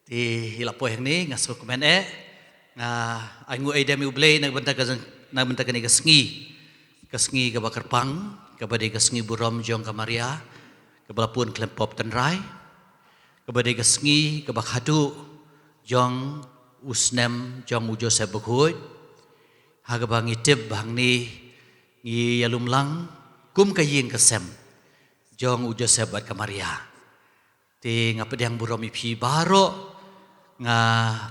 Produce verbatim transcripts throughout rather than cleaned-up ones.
Te ïa la poi hangne nga sngewkmen eh, nga ai nguh ai dem ïa U Blei na ka bynta ka, na ka bynta kane ka sngi, ka sngi kaba kyrpang, kaba dei ka sngi burom jong ka Maria kaba la pun khlem pop tynrai, kaba dei ka sngi kaba khadduh jong u snem jong u Joseph Bakhuid. Ha kaba ngi tip ba hangne ngi ïalum lang kum ka ïing ka sem jong u Joseph bad ka Maria. Te nga pdiang burom ïa phi baroh, nga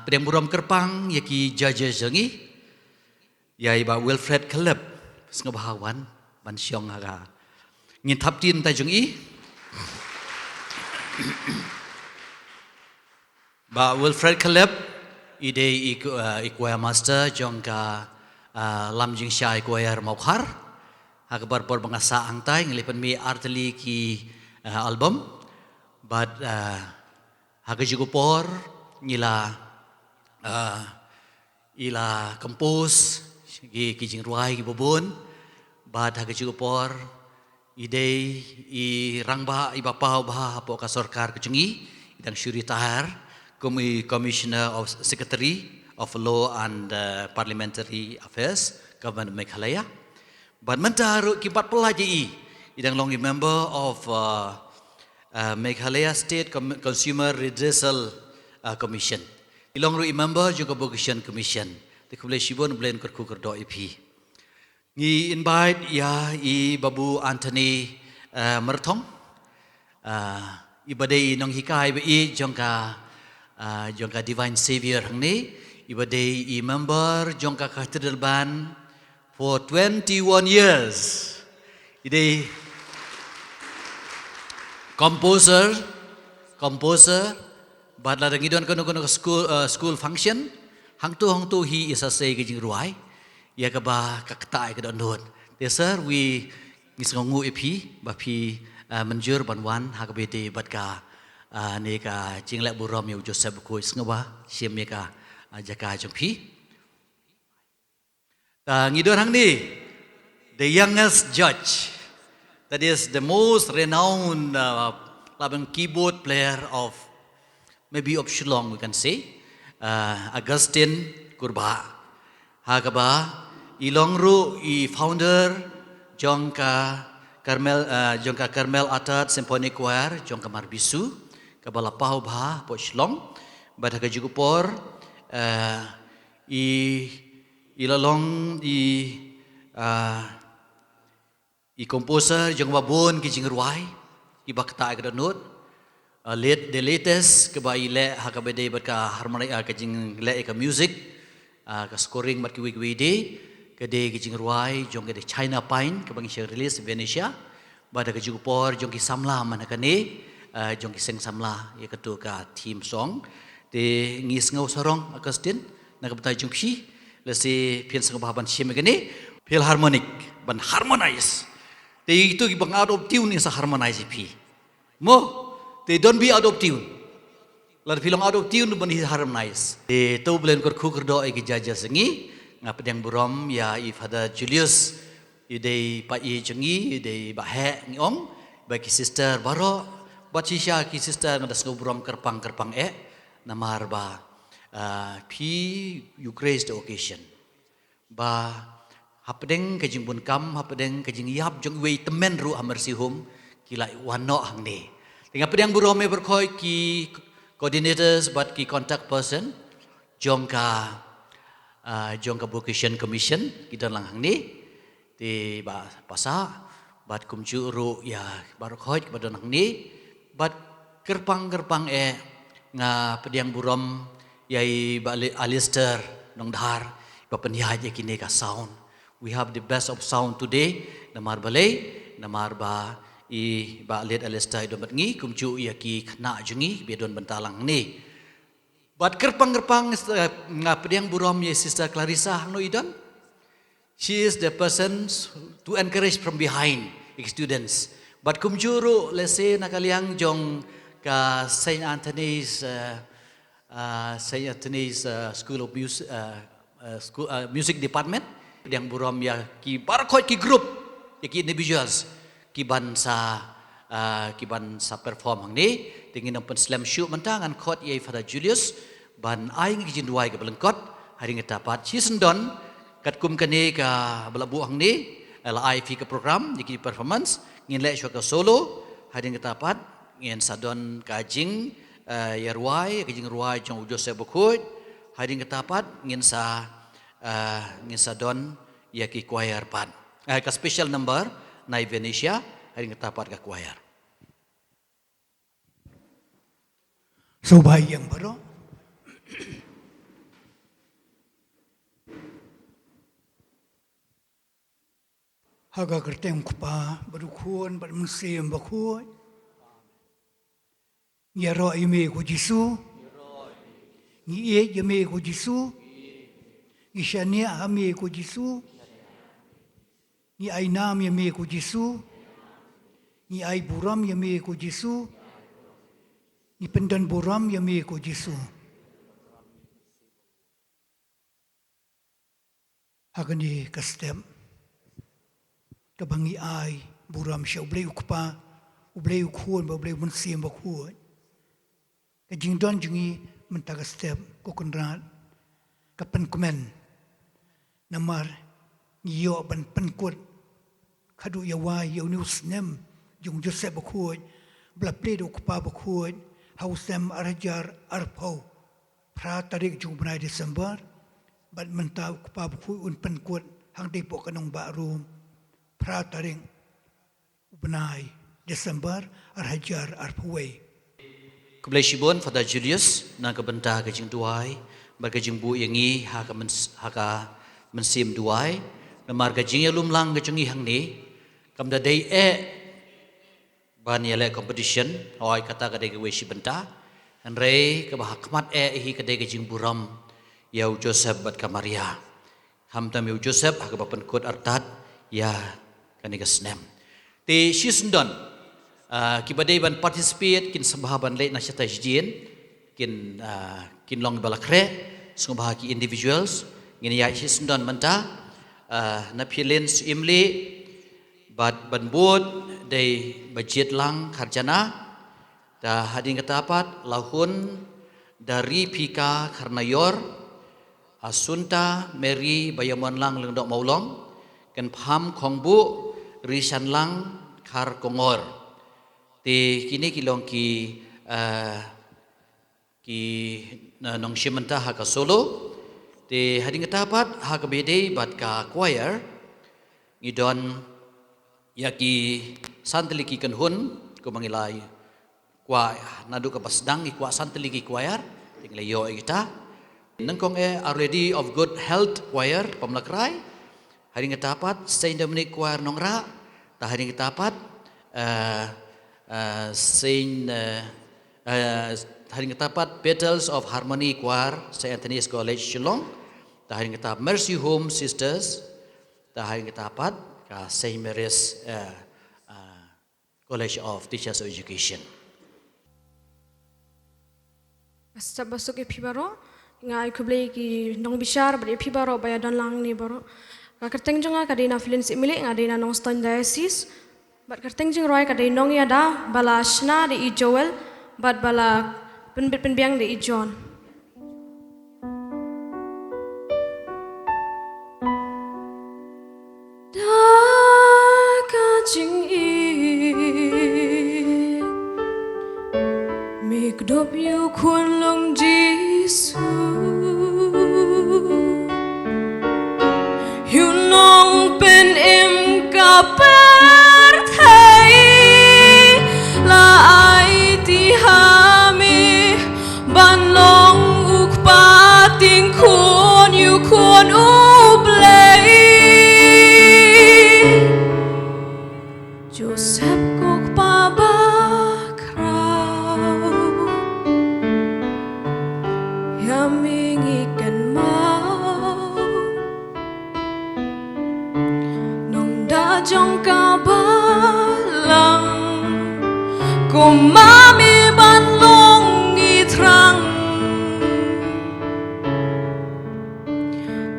pdiang burom kyrpang ïa ki judges jong ngi, ïa i Bah Wilfred Khlep, sngewbha wan ban shong ha ka. Ngin thap ti na ka bynta jong i. Bah Wilfred Khlep, i dei i, uh, i choir master jong ka, uh, Lamjingshai Choir Mawkhar. Ha kaba por ba nga sah hangtai, ngi la pynmih artylli ki, uh, album. Bad, uh, ha kajuh ka por ngi la, uh, i la compose ki, ki jingrwai kiba bun. Bad ha kajuh ka por i dei i rangbah iba paw bha hapoh ka sorkar ka jong i, i dang shu retire kum i Commissioner of Secretary of Law and, uh, Parliamentary Affairs, Government of Meghalaya. Bad mynta ruh ki bat pyllait ïa i, i dang long i member of, uh, uh, Meghalaya State Com-, Consumer Redressal, uh, Commission. I long ruh i member jong ka Vocation Commission. Te khublei shibun, U Blei un kyrkhu kyrdoh ïa phi. Ngi invite ïa i Babu Anthony, uh, Myrthong. Uh, iba dei i nonghikai ba ïeit jong ka, uh, jong ka Divine Savior hangne. Iba dei i member jong ka Cathedral Band for twenty-one years. I dei composer, composer, bad lada ngi don kano kano ka school, uh, school function, hangto hangto hi i sa sei ka jingrwai ïa kaba ka ktah ïa ka dohnud. Te sir, wi ngi sngewnguh ïa phi ba phi, uh, mynjur ban wan ha kaba ïadei bad ka, uh, ne ka jingleh burom ïa u Joseph Bakhuid. Sngewbha shim ïa ka, uh, jaka jong phi. Ta ngi don hangne, the youngest judge, that is the most renowned, uh, labang keyboard player of, maybe of Shillong, we can say, uh, Augustine Kurbah. Ha kaba i long ruh i founder jong ka Carmel, uh, jong ka Carmel Atad Symphonic Choir jong ka Marbisu, kaba la paw bha hapoh Shillong. Bad ha kajuh ka por, uh, i I la long i, ah, i composer jong ba bun ki jingrwai kiba ktah ïa ka dohnud. Ah, late, the latest kaba i leh ha kaba dei bad ka harmony, ah, ka jingleh ïa ka music, ah, ka scoring bad kiwei kiwei de, ka dei ki jingrwai jong ka dei China Pine kaba ngi shah release Venetia. Bad ha kajuh ka por jong ki samla man ha kane, ah, jong ki seng samla ïa katu ka theme song. Te ngi sngew sarong Augustine, na ka bynta jong phi, lehse phin sngewbha ban shim ïa kane, phi la harmonic, ban harmonize. Te itu kiba out of tune ngi sa harmonize ïa phi. Mo, te don't be out of tune. Lada phi long out of tune, ban hi harmonize. Te to U Blei un kyrkhu kyrdoh ïa ki judges jong ngi, nga pdiang burom ïa i Father Julius, i dei paid jong ngi, i dei bah heh ngi ong, bad ki sister baroh, bad shisha ki sister nga da sngew burom kyrpang kyrpang eh, namar ba, ah, phi you grace the occasion. Ba hapdeng ka jingbun kam, hapdeng ka jingïap jong iwei i tymmen ruh ha Mercy Home, ki la wan noh hangne. Te nga pdiang burom ïa baroh ki coordinators bad ki contact person jong ka, ah, jong ka Vocation Commission, ki don lang hangne. Te bah Pasah, bad kumjuh ruh ïa baroh kiba don hangne, bad kyrpang kyrpang eh nga pdiang burom ïa i bah Alistair Nongdhar, ba pynïaid ïa kine ka sound. We have the best of sound today, namar balei, namar ba i bah late Alistair i don bad ngi, kumjuh ïa ki khynnah jong ngi, ba don bynta lang hangne. Bad kyrpang kyrpang, eh, nga pdiang burom ïa Sister Clarissa hangno i don. She is the person to encourage from behind, eh, students. Bad kumjuh ruh lehse na ka liang jong ka Saint Anthony's, eh, eh, Saint Anthony's, eh, School of Mus-, eh, eh, school, eh, Music Department. Pdiang burom ïa ki baroh ki group, ïa ki individuals, ki ban sa, ah, ki ban sa perform hangne. Te ngin ym pynslem shuh mynta, ngan khot ïa i Father Julius ban ai ngi ki jingduwai kaba lyngkot. Hadien kata pat shisyndon, katkum kane kaba la buh hangne, eh, la ai phi ka program, ïa ki performance, ngin leh shuwa ka solo. Hadien kata pat ngin sa don ka jing, eh, ïarwai, ka jingrwai jong u Joseph Bakhuid. Hadien kata pat ngin sa, eh, ngin sa don ïa ki choir pat. Eh, ka special number na i Venetia, hadien kata pat ka choir. Sngewbha ïeng baroh. Ha ka kyrteng u Kpa bad u Khun bad u Mynsiem Bakhuid. Ngi ïaroh ïa me ko Jisu. Ngi ïeit ïa me ko Jisu. Ngi shaniah ha me ko Jisu. Ngi ai nam ïa me ko Jisu. Ngi ai burom ïa me ko Jisu. Ngi pyndon burom ïa me ko Jisu. Ha kane ka step, kaba ngi ai burom sha U Blei U Kpa, U Blei U Khun bad U Blei U Mynsiem Bakhuid. Ka jingdon jong ngi mynta ka step, ko Kynrad, ka pynkmen. Namar ngi ïoh ban pynkut, khadduh ïa wai ïa une u snem jong u Joseph Bakhuid, ba la plie da u Kpa Bakhuid ha u snem ar hajar arphew phra tarik jong u bnai December, bad mynta u Kpa Bakhuid un pynkut hangne hapoh ka nongbah Rom, phra tarik u bnai December ar hajar arphew wei. Khublei shibun Father Julius na ka bynta ka jingduwai bad ka jingbuh ïa ngi ha ka myns-, ha ka mynsiem duwai. Namar ka jingïalum lang ka jong ngi hangne kam da dei eh ban ïaleh competition, hooid kata ka dei kawei shi bynta. Hynrei kaba ha khmat eh hi ka dei ka jingburom ïa u Joseph bad ka Maria. Khamtam ïa u Joseph ha kaba pynkut artat ïa kane ka snem. Te shisyndon, ah, kiba dei ban participate kin sngewbha ban leit na shatai shijien, kin, ah, kin long ba la khreh, sngewbha ki individuals, ngin ïa shisyndon mynta, ah, na Philin Syiemlieh, bad ban bud dei Bajied Lang Kharjana, da hadien kata pat Lahun Daripika Kharnaior, Asunta Mary Baïamonlang Lyngdoh Mawlong, Kynpham Khongbuh Rishanlang Kharkongor. Te kine ki long ki, eh, ki, eh, nongshim bynta ha ka solo. Te hadien kata pat ha kaba ïadei bad ka choir, ngi don ïa ki san tylli ki kynhun, kumba ngi la kwah naduh kaba sdang ngi kwah san tylli ki choir, te ngi la ïoh ïa kita. Nyngkong eh Our Lady of Good Health Choir, Pamlakrai. Hadien kata pat Saint Dominic Choir Nongrah, ta hadien kata pat, eh, eh, Saint, eh, eh, hadien kata pat Petals of Harmony Choir, Saint Anthony's College Shillong, ta hadien kata Mercy Home Sisters, ta hadien kata pat ka Saint Mary's, eh, eh, College of Teachers of Education. Ka step ba suk ïa phi baroh, nga ai khublei ki nongbishar bad ïa phi baroh ba ïa don lang hangne baroh. Ka kyrteng jong nga ka dei na Philin Syiemlieh, nga dei na Nongstoiñ Diocese. Bad kyrteng jingrwai ka dei Nongïada, ba la shna da i Joel bad ba la pynbit pynbiang da i John. Da ka jingïeit me kdup ïa u khun long Jisu. Ïa u nongpynim ka pyrthei la aiti ha me ban long u kpa tyngkhun ïa u Khun U Blei. Joseph ko kpa bakhraw, ïa me ngi kynmaw. Nongda jong ka balang, kumba me ban long ngi thrang.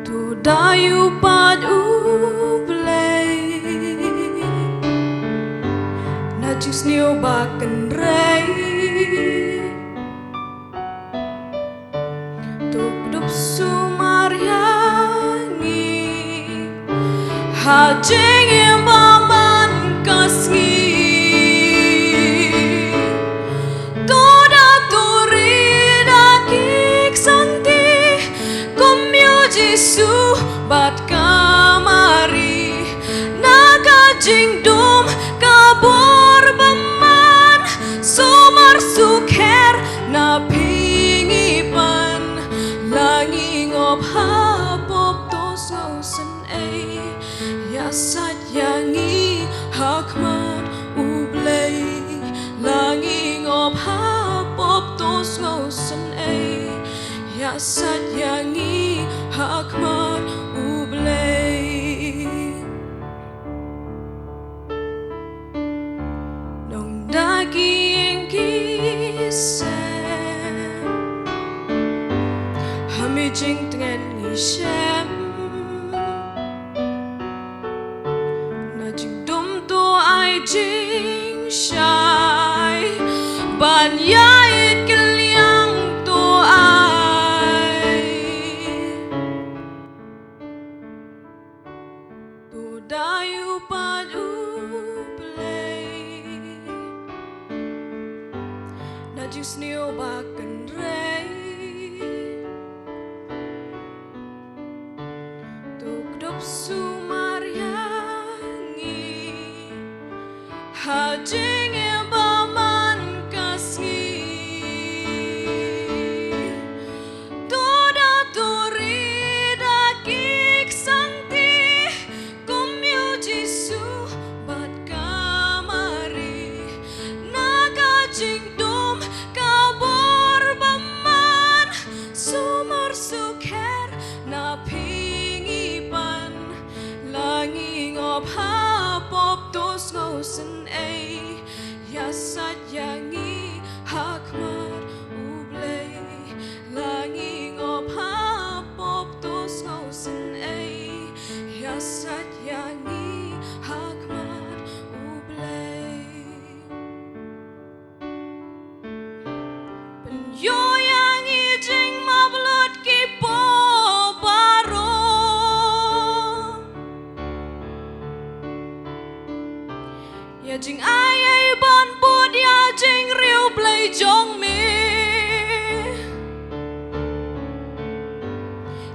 To da ïa u pat U Blei na jong Sniew ba kynrei. To kdup sumar ïa ngi ha jingim ba man ka sngi. To da turi da ki kyrsanti kum ïa u Jisu bad ka Mari. Na ka jingdum ka bor bymman, sumar sukher na phi ngi pan. La ngi ngop ha pop to sngewsynei, ïasaid ïa ngi ha khmat U Blei. La ngi ngop ha pop to sngewsynei, ïasaid ïa ngi ha khmat U Blei. Nong da ki ïing ki sem, ha mi jingtngen ngi shem. Na jingdum to ai jingshai, ban ïaid kylliang to ai. To da ïoh pat U Blei na jingsniew ba kynrei. To kdup sumar ïa ngi ha jingim ba man ka sngi. To da turi da ki kyrsanti kum ïa u Jisu bad ka Mari. Na ka jingdum ka bor bymman, sumar sukher na phi ngi pan. La ngi ngop ha pop to sngewsynei, ïasaid ïa ngi ha khmat U Blei. La ngi ngop ha pop to sngewsynei, ïasaid ïa ngi ha khmat U Blei. Pynïoh ïa ngi jingmap lut ki pop baroh. Ïa jingai ei ban bud ïa jingriewblei jong me.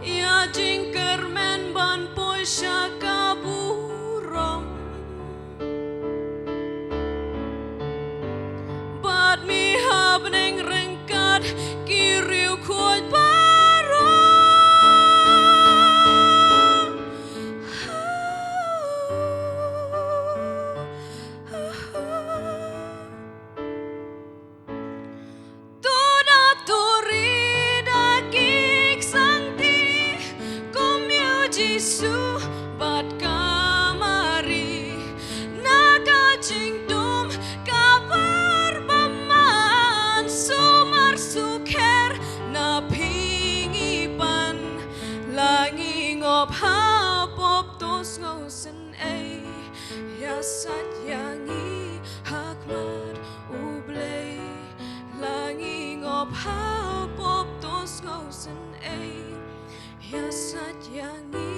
Ïa jingkyrmen ban poi sha ka burom. Bad me ha bneng ryngkat ki riewkhuid baroh. To da turi da ki kyrsanti kum ïa u Jisu bad ka Mari. Na ka jingdum ka bor bymman, sumar sukher na phi ngi pan. La ngi ngop ha pop to sngewsynei, ïasaid ïa ngi ha khmat U Blei. La ngi ngop ha pop to sngewsynei, ïasaid ïa ngi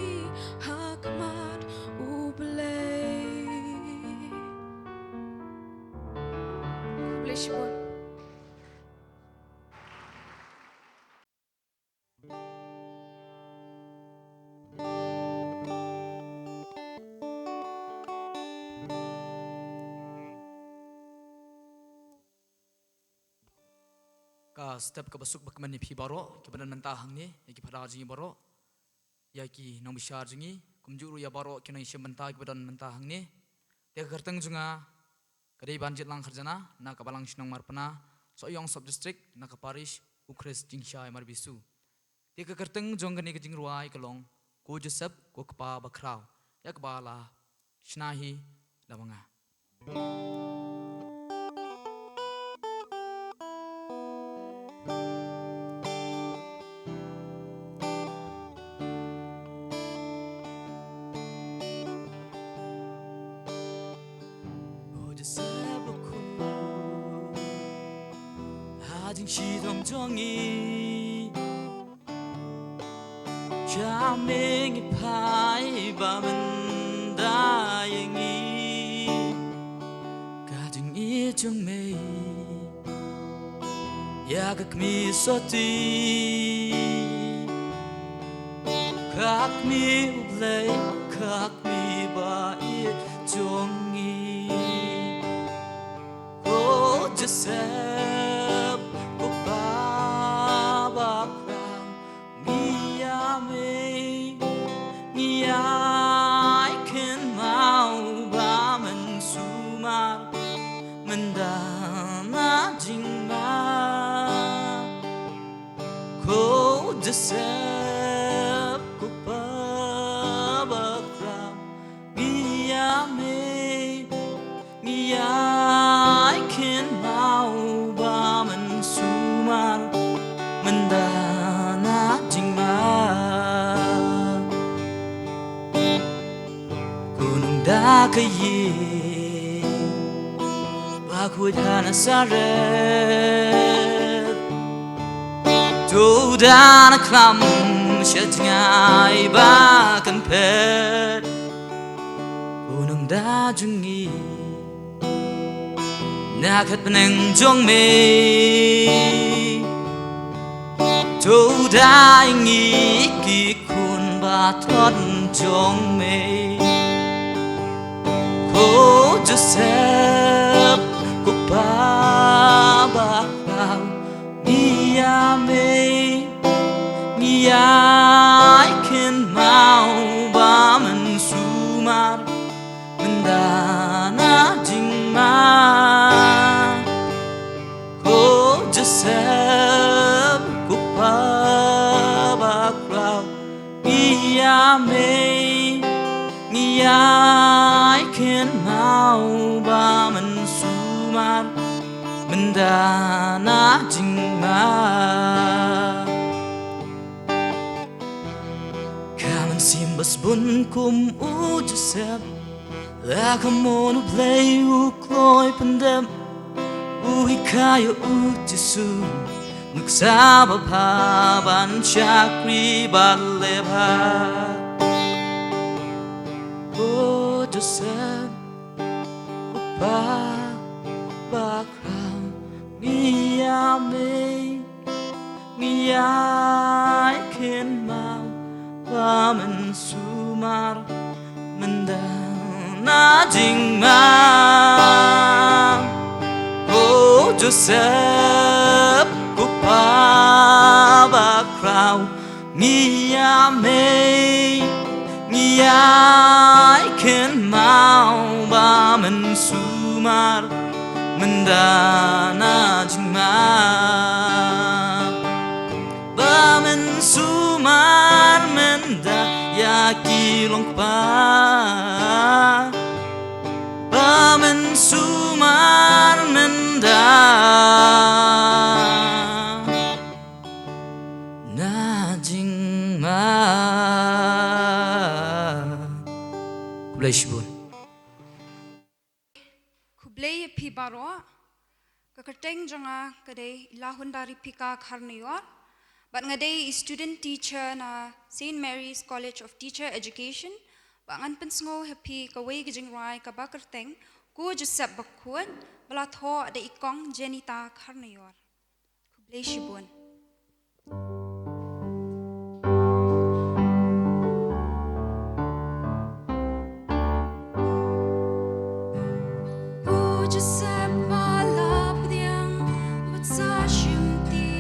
ha khmat U Blei. Khublei shibun. Ka step kaba suk ba kmen ïa phi baroh kiba don mynta hangne, ïa ki phadar jong ngi baroh, ïa ki nongbishar jong ngi, kumjuh ruh ïa baroh ki nongshim bynta kiba don mynta hangne. Te ka kyrteng jong nga ka dei Banjitlang Kharjana, na ka Balang Shnong Marpna, Sohiong Sub District, na ka Parish U Khrist Jingshai Marbisu. Te ka kyrteng jong kane ka jingrwai ka long Ko Joseph Ko Kpa Bakhraw, ïa kaba la shna hi da ma nga. Ko Joseph ko Shitom jong ngi, sha me ngi phai ba mynta ïa ngi. Ka jingïeit jong me ïa ka kmie sotti, ka kmie U Blei, ka kmie ba ïeit jong ngi. Ko Joseph, ko Pa bakhuid, ngi ïa mei, ngi ïai kynmaw ba mynsumar mynta na jingma. Ko Joseph, ko Pa bakhuid, ngi ïa mei, ngi ïai kynmaw ba mynsumar mynta na jingma. Ko nongda ka ïing bakhuid ha Nasareth, to da na klam sha jngai ba kan phet. Ko nongda jong ngi na ka bneng jong me, to da ïa ngi ki khun ba thon jong me. Ko Joseph, ko Pa bakhuid, ngi ïa mei, ngi ïai kynmaw ba mynsumar mynta na jingma. Ko Joseph, ko Pa bakhuid, ngi ïa mei, ngi ïai kynmaw ba mynsumar mynta na jingma. Ka mynsiem ba sbun kum u Joseph, la ka mon U Blei u kloi pyndep, u hikai ïa u Jisu, nuksa babha ban shakri bad leh bha. Ko Joseph, ko Pa bakhuid, ngi ïa mei, ngi ïai kynmaw ba mynsumar mynta na jingma. Ko Joseph, ko Pa bakhuid, ngi ïa mei, ngi ïai kynmaw ba mynsumar mynta na jingma. Ba mynsumar mynta ïa ki longkpa, ba mynsumar mynta na jingma. Khublei shibun. Khublei ïa phi baroh. Ka kyrteng jong nga ka dei Ilahunda Ripika Kharnaior, bad nga dei i student teacher na Saint Mary's College of Teacher Education. Bad ngan pynsngew ha phi kawei ka jingrwai kaba kyrteng Ko Joseph Bakhuid, ba la thoh da i Kong Jenita Kharnaior. Khublei shibun. Ko Joseph ba la pdiang bad sa shimti,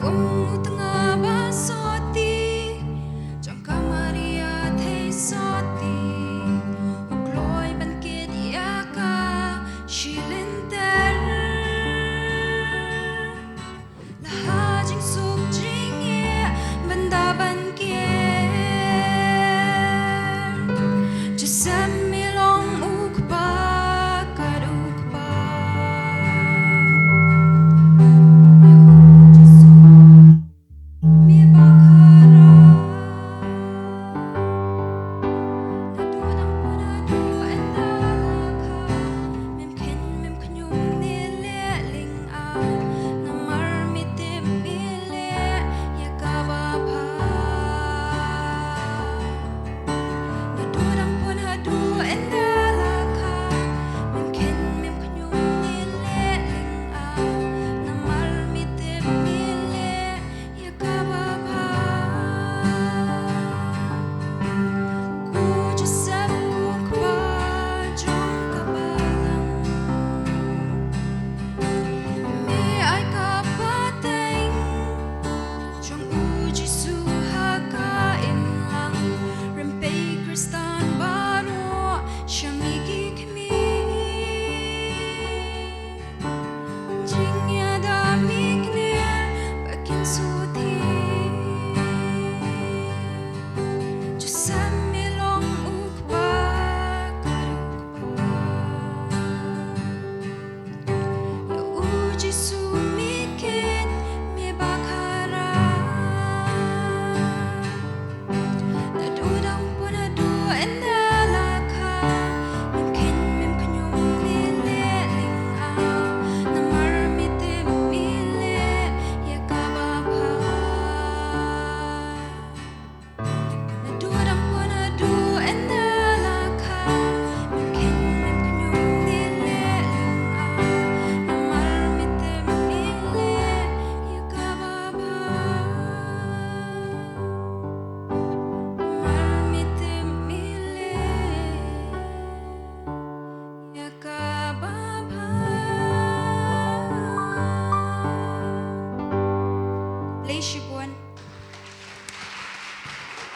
kum u tnga ba sotti jong ka Maria thei sotti, u kloi ban kit ïa ka shi lynter.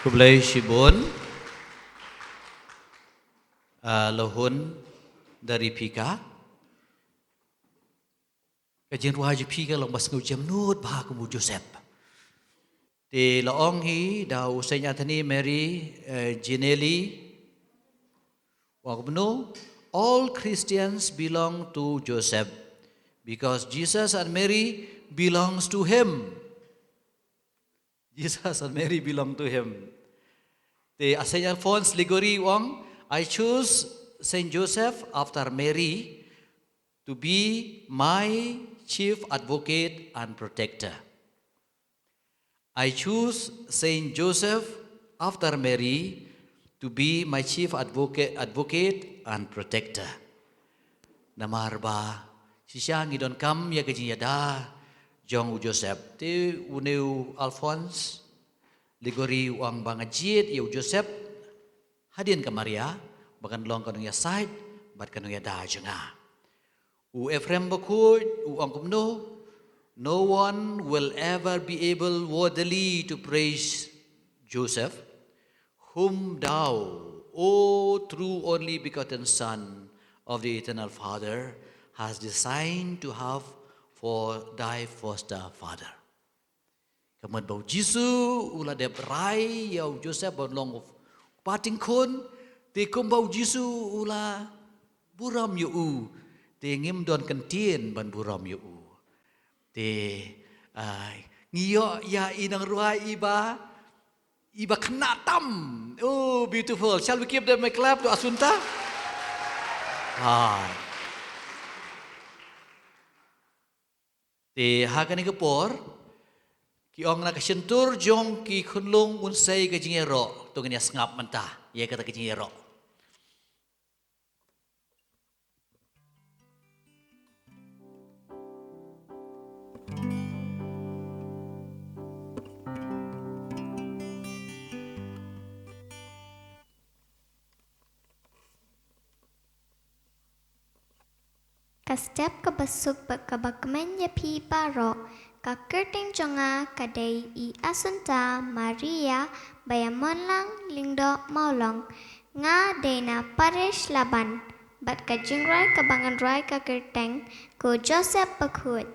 Khublei shibun. Ah, Lahun dari pika. Ka jingrwai jong phi ka long ba sngewjemnud bha kum u Joseph. Te la ong hi da u Saint Anthony Mary, eh, Ginelli. Wa kumno, all Christians belong to Joseph because Jesus and Mary belongs to him. Jesus and Mary belong to him. Te Saint Alphonse Liguori u ong, I choose Saint Joseph after Mary to be my chief advocate and protector. I choose Saint Joseph after Mary to be my chief advocate, advocate and protector. Namar ba shisha ngi donkam ïa ka jingïada jong u Joseph. Te une u Alphonse Liguori u ong ba nga jied ïa u Joseph hadien ka Maria ba kan long ka nongïasaid bad ka nongïada jong nga. U Ephraem Bakhuid u ong kumno, no one will ever be able worthily to praise Joseph, whom thou, O true only begotten Son of the eternal Father, hast designed to have for thy foster father. Ka mut ba u Jisu u la dep rai ïa u Joseph ban long u pating khun, te kumba u Jisu u la burom ïa u, te ngim don kyntien ban burom ïa u. Te, ah, ngi ïoh ïa i nongrwai iba, iba khynnah tam. Oh, beautiful. Shall we give them a clap to Assunta? Ah. Te ha kane ka por, ki ong na ka shyntur jong ki khunlung un sei ka jingïaroh, to ngin ïa sngap mynta ïa kata ka jingïaroh. Ka step kaba suk bad kaba kmen ïa phi baroh, ka kyrteng jong nga ka dei i Assunta Maria Baïamonlang Lyngdoh Mawlong. Nga dei na Parish Laban, bad ka jingrwai kaba ngan rwai ka kyrteng ko Joseph Bakhuid.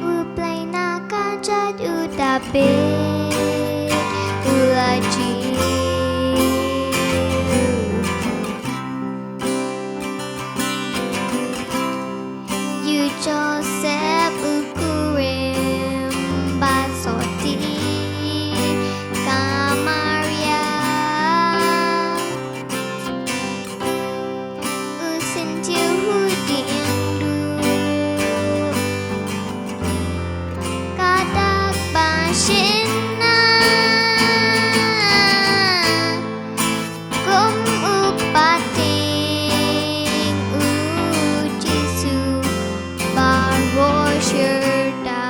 U Blei na ka jait u da bit u la jia. Ïa u Joseph u kurim ba soti ka Maria. U syntiew u dieng duh ka dak ba shynna. Kum u pating u Jisu baroh shyrta.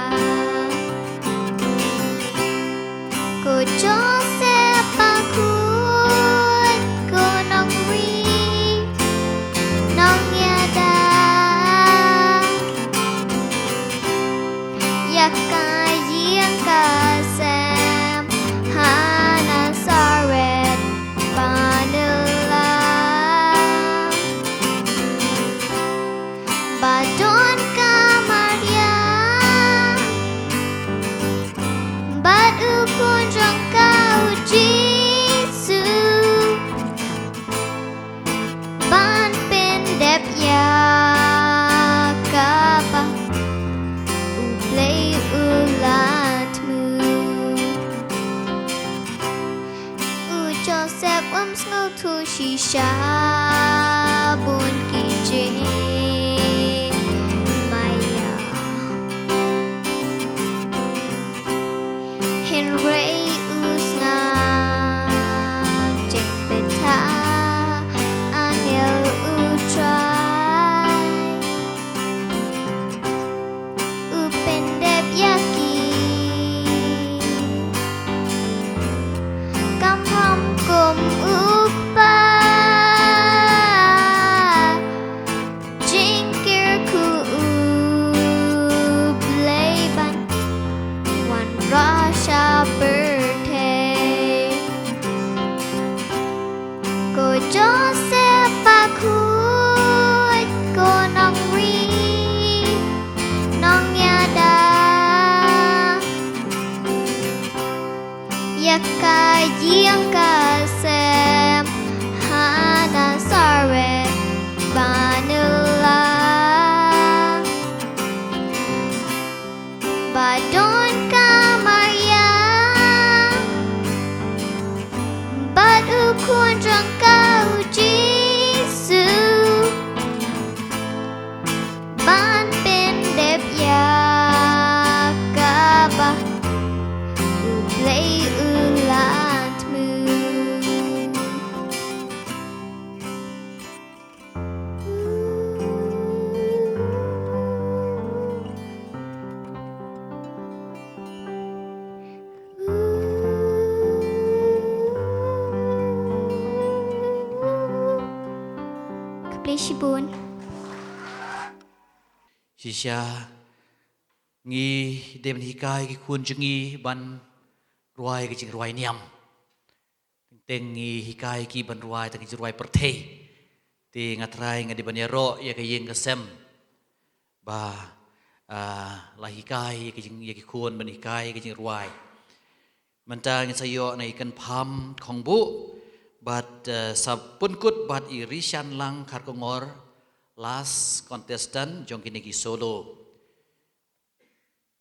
Ko Joseph Bakhuid, ko nongri nongïada. Ïa ka ïing ka sem ha Nasareth ba nylla. Ba don ka Maria bad u khun jong ka u Jisu. Ban pyndep ïa kaba U Blei u la thmu. U Joseph um sngewthuh shisha bun ki jingmaïa. Hynrei u sngap jingpynthah angel U Trai. U pyndep ïa ki. Shibun. Shisha ngi dei ban hikai ki khun jong ngi ban rwai ka jingrwai niam. Teng teng ngi hikai ki ban rwai tang ka jingrwai pyrthei. Te nga trai nga dei ban ïaroh ïa ka ïing ka sem ba, ah, la hikai ïa ka jing, ïa ki khun ban hikai ïa ka jingrwai. Mynta ngin sa ïoh na i kynpham khongbuh bad, eh, sa pynkut bad i Rishan Lang Kharkongor, last contestant jong kine ki solo.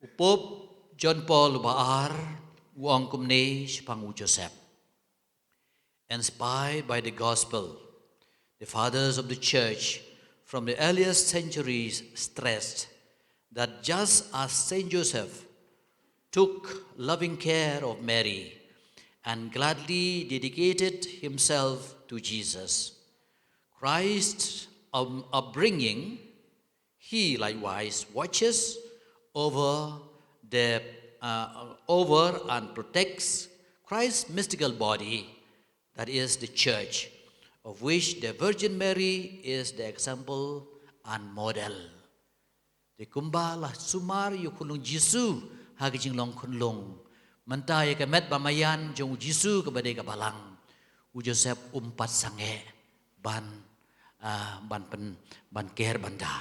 U Pope John Paul uba ar u ong kumne shaphang u Joseph. Inspired by the gospel, the fathers of the church from the earliest centuries stressed that just as Saint Joseph took loving care of Mary and gladly dedicated himself to Jesus, Christ's um, upbringing, he likewise watches over the, uh, over and protects Christ's mystical body, that is the church, of which the Virgin Mary is the example and model. Te kumba la sumar ïa u khunlung Jisu ha ka jinglong khunlung, mynta ïa ka met ba maïan jong u Jisu kaba dei ka balang, u Joseph um pat sangeh ban, ah, ban pyn, ban ker ban da.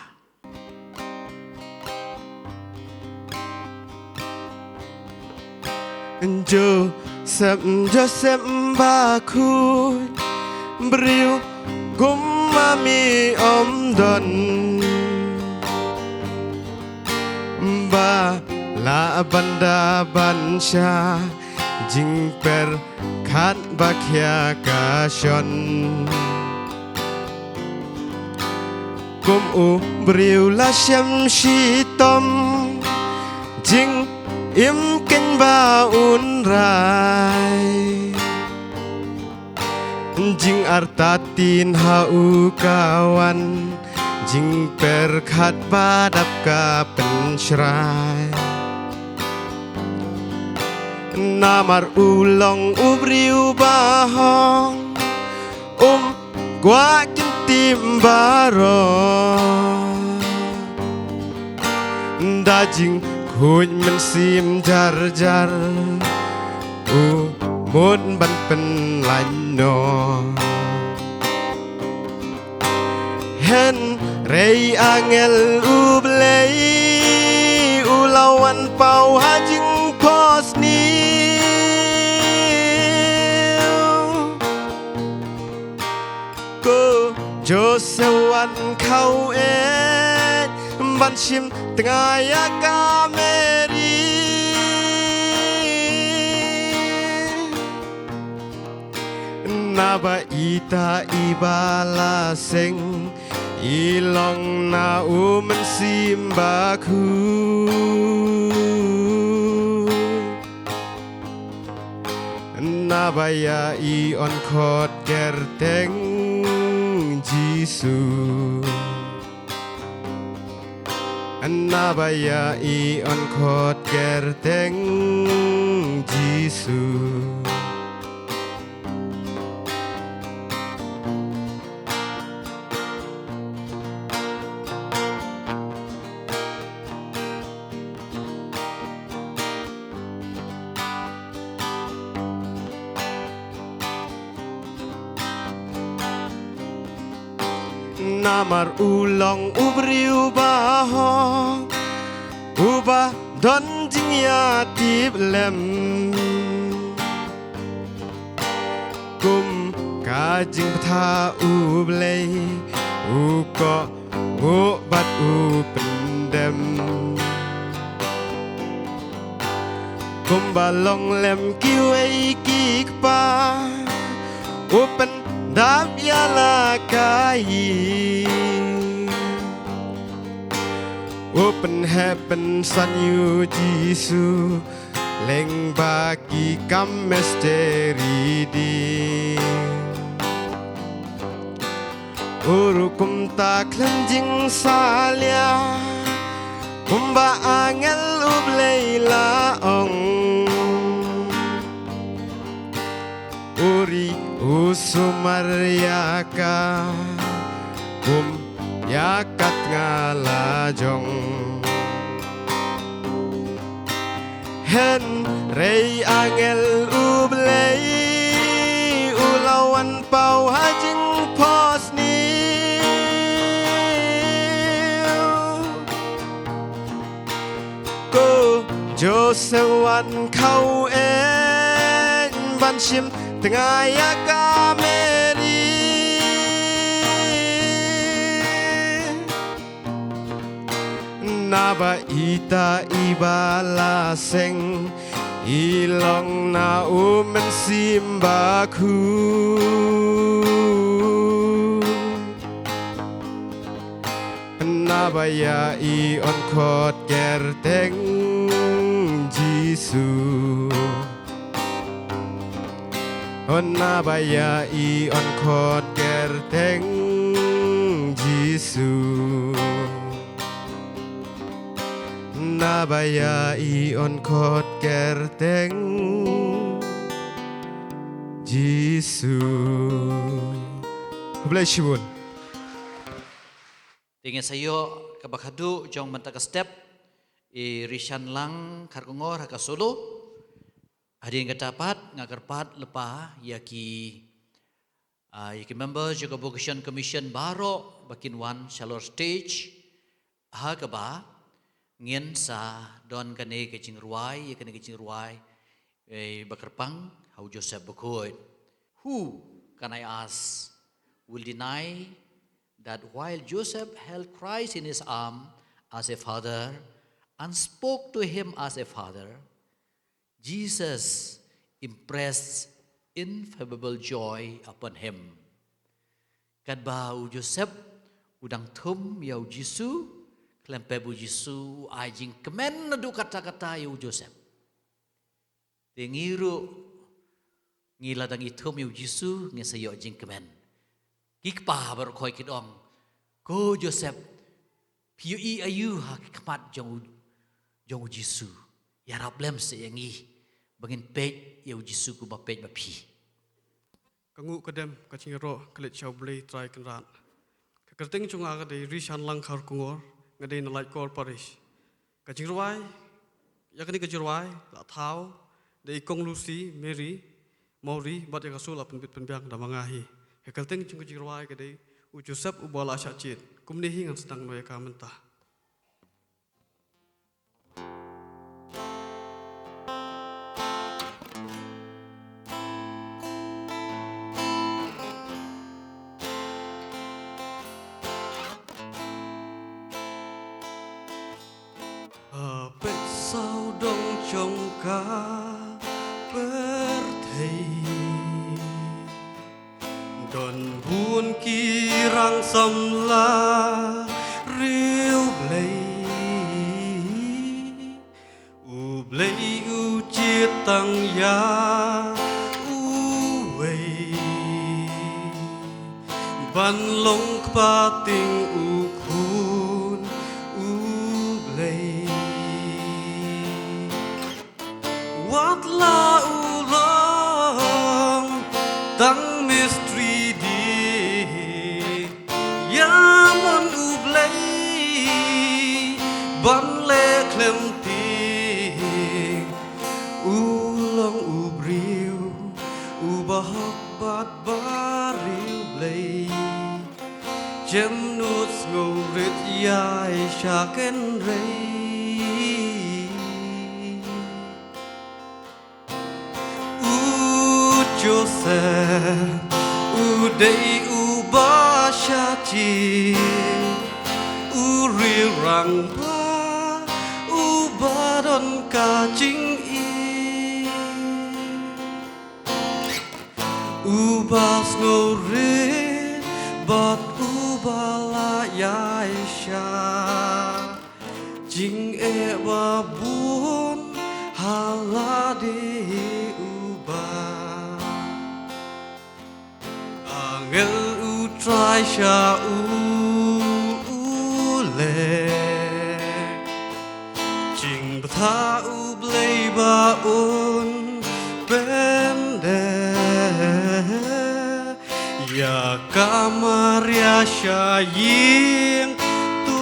Joseph, Joseph ba khuid briew kum ma me ym don ba lah ban da ban sha jingpyrkhat ba khia ka shon. Kum u briew la shem shitom jingim keiñ ba un rai. Jingartatien ha u ka wan, jingpyrkhat ba dap ka pynshrai. Namar u long u briew ba hok, um kwah kyntiew baroh. Da jingkhuid mynsiem jar jar u mut ban pynlait noh. Hynrei angel U Blei u la wan paw ha jingphohsniew. Ko Joseph wan khaw eh ban shim tnga ïa ka Mary. Naba ita i ba la seng i long na u mynsiem bakhuid. Naba ïa i yn khot kyrteng Jisu. Naba ïa i yn khot kyrteng Jisu. Namar u long u briew ba hok, uba don jingïatiplem. Kum ka jingbthah U Blei, u kohnguh bad u pyndem. Kumba long lem kiwei ki kpa, u pyndap ïa la ka ïing. U pynheh pynsan ïa u Jisu lyngba ki kam misteri dieng. U ruh kumta khlem jingsalia, kumba angel U Blei la ong. U ri u sumar ïa ka kum la jong. Hynrei angel U Blei u la wan paw ha jingphohsniew. Ko Joseph, wat khaw ïeit ban shim tnga ïa ka Mary. Naba ita iba la seng i long na U Mynsiem Bakhuid. Naba ïa i yn khot kyrteng Jisu. Naba ïa i yn khot kyrteng Jisu. Naba ïa i yn khot kyrteng Jisu. Khublei shibun. Te ngin sa ïoh kaba khadduh jong mynta ka step, i Rishan Lang Kharkongor ha ka solo. Hadien kata pat nga kyrpad lypa ïa ki, ah, ïa ki member jong ka Vocation Commission baroh ba kin wan shalor stage, ha kaba ngin sa don kane ka jingrwai, ïa kane ka jingrwai, eh, ba kyrpang ha u Joseph Bakhuid. Who, can I ask, will deny that while Joseph held Christ in his arm as a father and spoke to him as a father, Jesus impressed ineffable joy upon him? Katba u Joseph u dang thum ïa u Jisu, khlem pep u Jisu u ai jingkmen naduh katta katta ïa u Joseph. Te ngi ruh, ngi lada ngi thum ïa u Jisu, ngin sa ïoh jingkmen. Ki kpa baroh khoit ki ong, ko Joseph, phi ïohi aïu ha ki khmat jong u, jong u Jisu? Ïarap lem seh ïa ngi ba ngin peit ïa u Jisu kumba peit ma phi. Ka nguh ka dem ka jingïaroh ka leit sha U Blei Trai Kynrad. Ka kyrteng jong nga ka dei Rishan Lang Kharkongor, nga dei na Laitkor Parish. Ka jingrwai, ïa kane ka jingrwai la thaw da i Kong Lucy, Mary, Mawri, bad ïa ka sur la pynbit pynbiang da ma nga hi. Ka kyrteng jong ka jingrwai ka dei U Joseph Uba La Shah Jied. Kumne hi ngan sdang noh ïa ka mynta. Ha pyrthei sawdong jong ka pyrthei, don bun ki rang samla riewblei. U Blei u jied tang ïa uwei ban long kpa tieng u Khun U Blei. Wat la u long tang mistri dih, ïa mon U Blei ban leh khlem tieng. U long u briew uba hok bad ba riewblei. Jem nud sngewrit ïa i shah kynrei. U Joseph u dei uba shah jied, u riew rangbah uba don ka jingïeit. Uba sngewrit bad uba la ïaishah jingeh ba bun ha lade uba. Angel u Trai sha u u leh jingbthah U Blei ba un pyndep ïa ka Maria sha ïing tu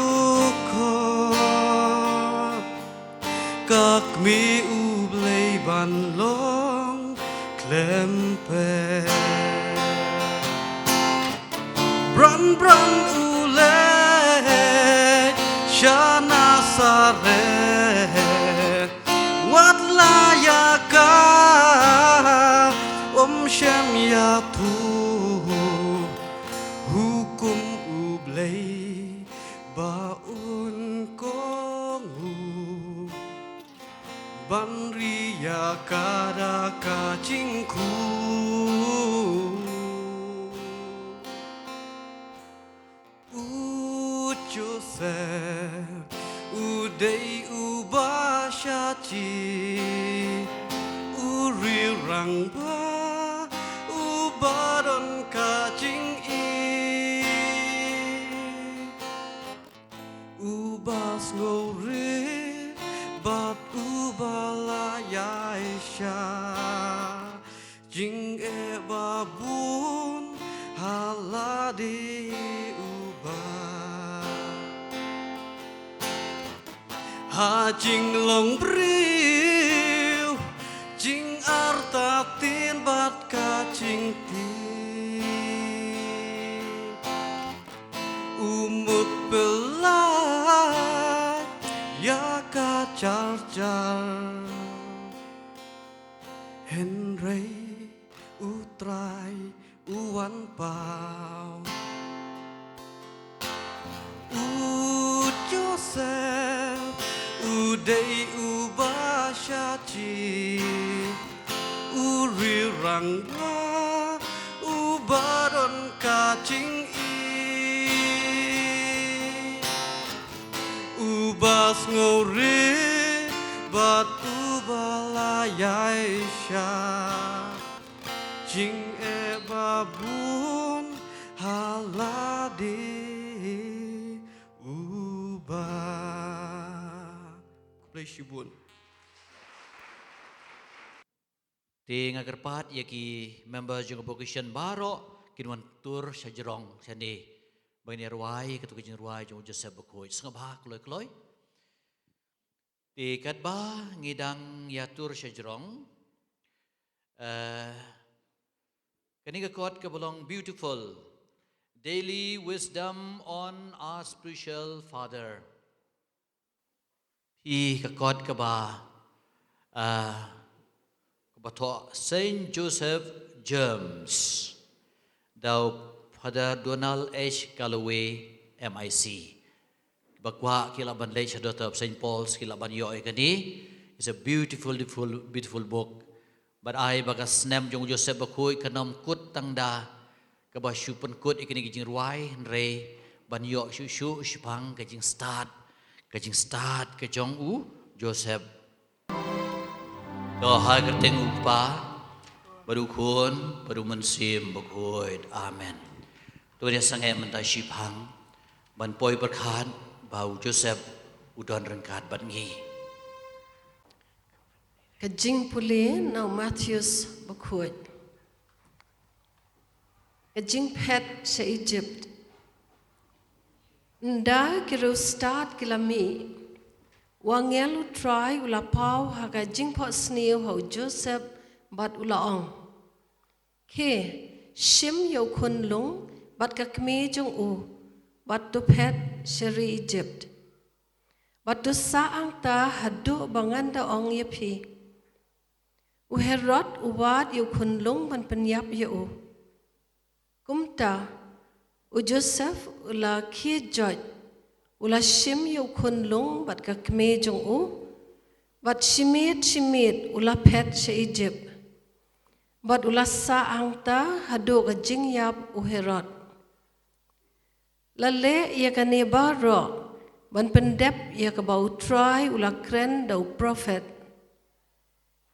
Ak mi U Blei ban long khlem pep. Bran bran u leit sha Nasaret, wat la ïa ka, ym shym ïathuh hukum U Blei ba un kohnguh. Ban ri ïa ka da ka jingkhuid. U Joseph u dei uba shaji, u ri rangbah uba don ka jingïeit. Uba sngewrit bad uba la ïaishah jingeh ba bun ha lade uba. Ha jinglong briew, jingartatien bad ka jingtieng. U mut pynlait ïa ka jar jar. Hynrei U Trai u wan paw. U Joseph u dei uba shaji, u ri rangbah uba don ka jingïeit, uba sngewrit bad uba la ïaishah jingeh ba bun ha lade uba. Khublei shibun. Te nga kyrpad ïa ki member jong ka vocation baroh kin wan tur sha jrong shane ba ngin ïa rwai katto ka jingrwai jong u Joseph Bakhuid. Sngap bha kloi kloi. Te katba ngi dang ïa tur sha jrong, eh, kane ka kot kaba long Beautiful, Daily Wisdom on Our Spiritual Father. Hi ka kot kaba, ah, kaba thoh Saint Joseph Germs da u Father Donald H Galloway M I C. Ba kwah ki lah ban leit sha Daughter of Saint Paul's, ki lah ban ïoh ïa kane. It's a beautiful, beautiful, beautiful book. Bad ai ba ka snem jong u Joseph Bakhuid kan ym kut tang da kaba shu pynkut ïa kine ki jingrwai, hynrei ban ïoh shuh shuh shaphang ka jingstad, ka jingstad ka jong u Joseph. To ha ka kyrteng u Kpa bad u Khun bad u Mynsiem Bakhuid. Amen. To ïa sangeh mynta shaphang ban poi pyrkhat ba u Joseph u don ryngkat bad ngi. Ka jingpule na u Mathaios Bakhuid. Ka jingphet sha Ijipt. Ynda ki riewstad ki la mih, u angel u Trai u la paw ha ka jingphohsniew ha u Joseph bad u la ong, Khie, shim ïa u khunlung bad ka kmie jong u bad to phet sha ri Ijipt. Bad to sah hangta haduh ba ngan da ong ïa phi. U Herod u wad ïa u khunlung ban pynïap ïa u. Kumta u Joseph u la khie joit, u la shim ïa u khunlung bad ka kmie jong u, bad shimiet shimiet u la phet sha Ijipt. Bad u la sah hangta haduh ka jingïap u Herod. La leh ïa kane baroh ban pyndep ïa kaba u Trai u la kren da u prophet,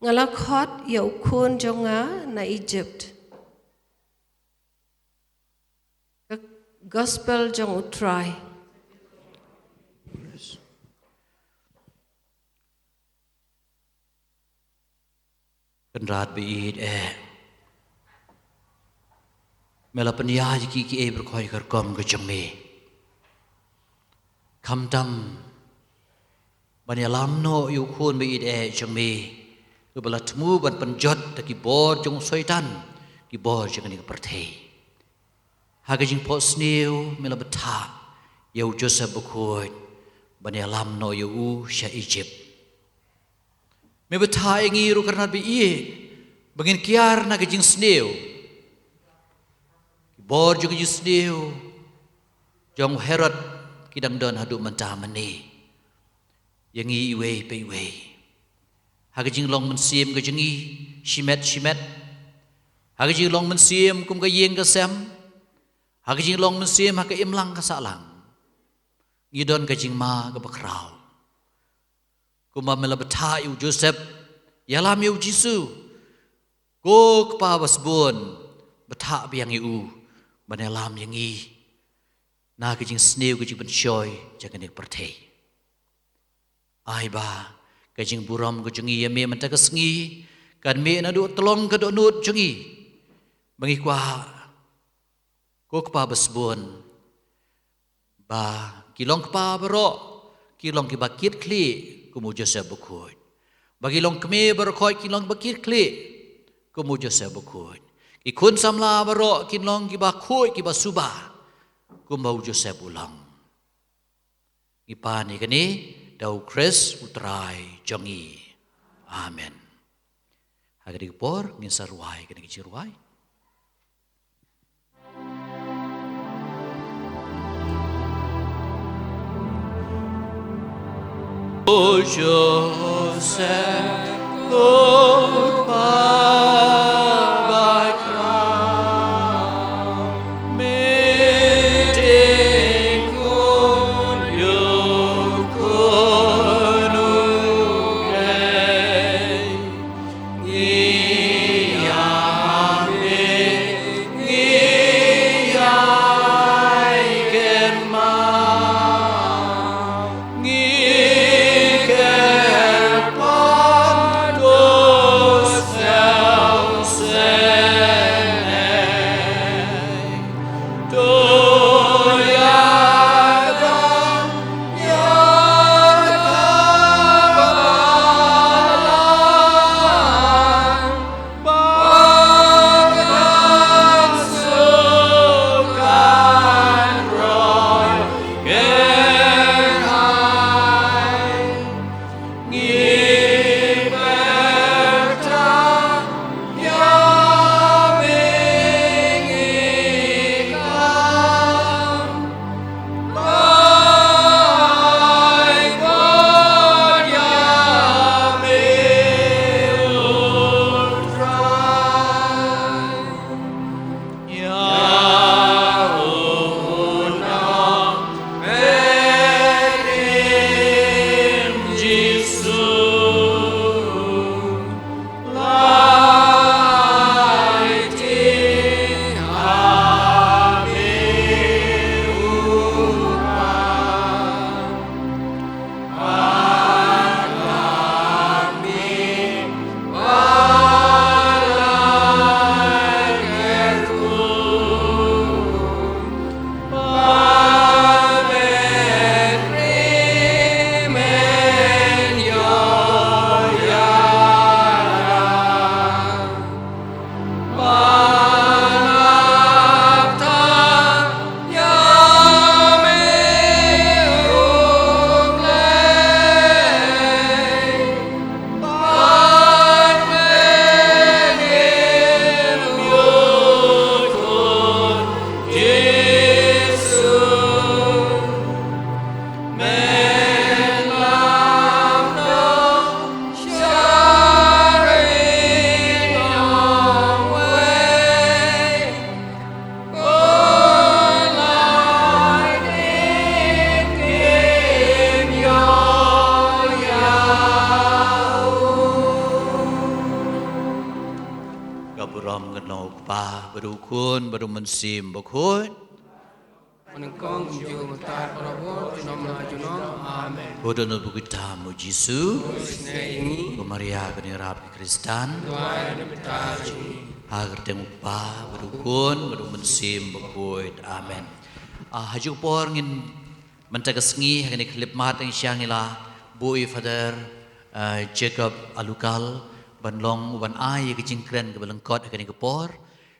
Nga la khot ïa u khun jong nga na Ijipt. Ka Gospel jong u Trai. Kynrad baieit eh. Me la pynïaid ïa kiei kiei baroh ha ka rukom ka jong me. Khamtam ban ïalam noh ïa u khun ba ïeit eh jong me, uba la thmu ban pynjot da ki bor jong u Soitan ki bor jong kane ka pyrthei. Ha ka jingphohsniew me la bthah ïa u Joseph bakhuid ban ïalam noh ïa u sha Egypt. Me bthah ïa ngi ruh ka rnat ba ïeit ba ngin kiar na ka jingsniew. Ki bor jong ka jingsniew jong u Herod ki dang don haduh mynta mynne ïa ngi iwei pa iwei. Ha ka jinglong mynsiem ka jong ngi shimet shimet, ha ka jinglong mynsiem kum ka ïing ka sem, ha ka jinglong mynsiem ha ka imlang ka sahlang, ngi don ka jingma kaba khraw. Kumba me la bthah ïa u Joseph ïalam ïa u Jisu, ko Kpa ba sbun, bthah biang ïa u ban ïalam ïa ngi na ka jingsniew ka jingpynshoi jong kane ka pyrthei. Ai ba ka jingburom ka jong ngi ïa me mynta ka sngi kan mih naduh tyllong ka dohnud jong ngi, ba ngi kwah, ko Kpa ba sbun, ba ki long kpa baroh ki long kiba kit khlieh kum u Joseph bakhuid, ba ki long kmie baroh khoit ki long kiba kit khlieh kum u Joseph bakhuid, ki khun samla baroh ki long kiba khuid kiba suba kumba u Joseph u long. Ngi pan ïa kane da u Khrist u Trai jong ngi. Amen. Ha kane ka por ngin sa rwai kane ka jingrwai. O Joseph, ko Pa bakhuid, me dei khun ïa u Khun U Blei. Ngi ïa me, ngi ïa me ken ma, ngi ken pa to sel se ne. Ka burom ngan long u Kpa, bad u Khun, bad u Mynsiem Bakhuid. Nyngkong kumjuh mynta bad junom la junom. Amen. Ko dohnud ba khuid tam u Jisu. Sngewbha ïa ngi. Ko Maria kane ka rap ki Khristan. Duwai na bynta jong ngi. Ha ka kyrteng u Kpa, bad u Khun, bad u Mynsiem Bakhuid. Amen. Ah, ha kajuh ka por ngin mynta ka sngi, ha kane ka khyllipmat ngin shang ïa la Buh ïa Father, eh, Jacob Alukal ban long, ban ai ïa ka jingkren kaba lyngkot ha kane ka por.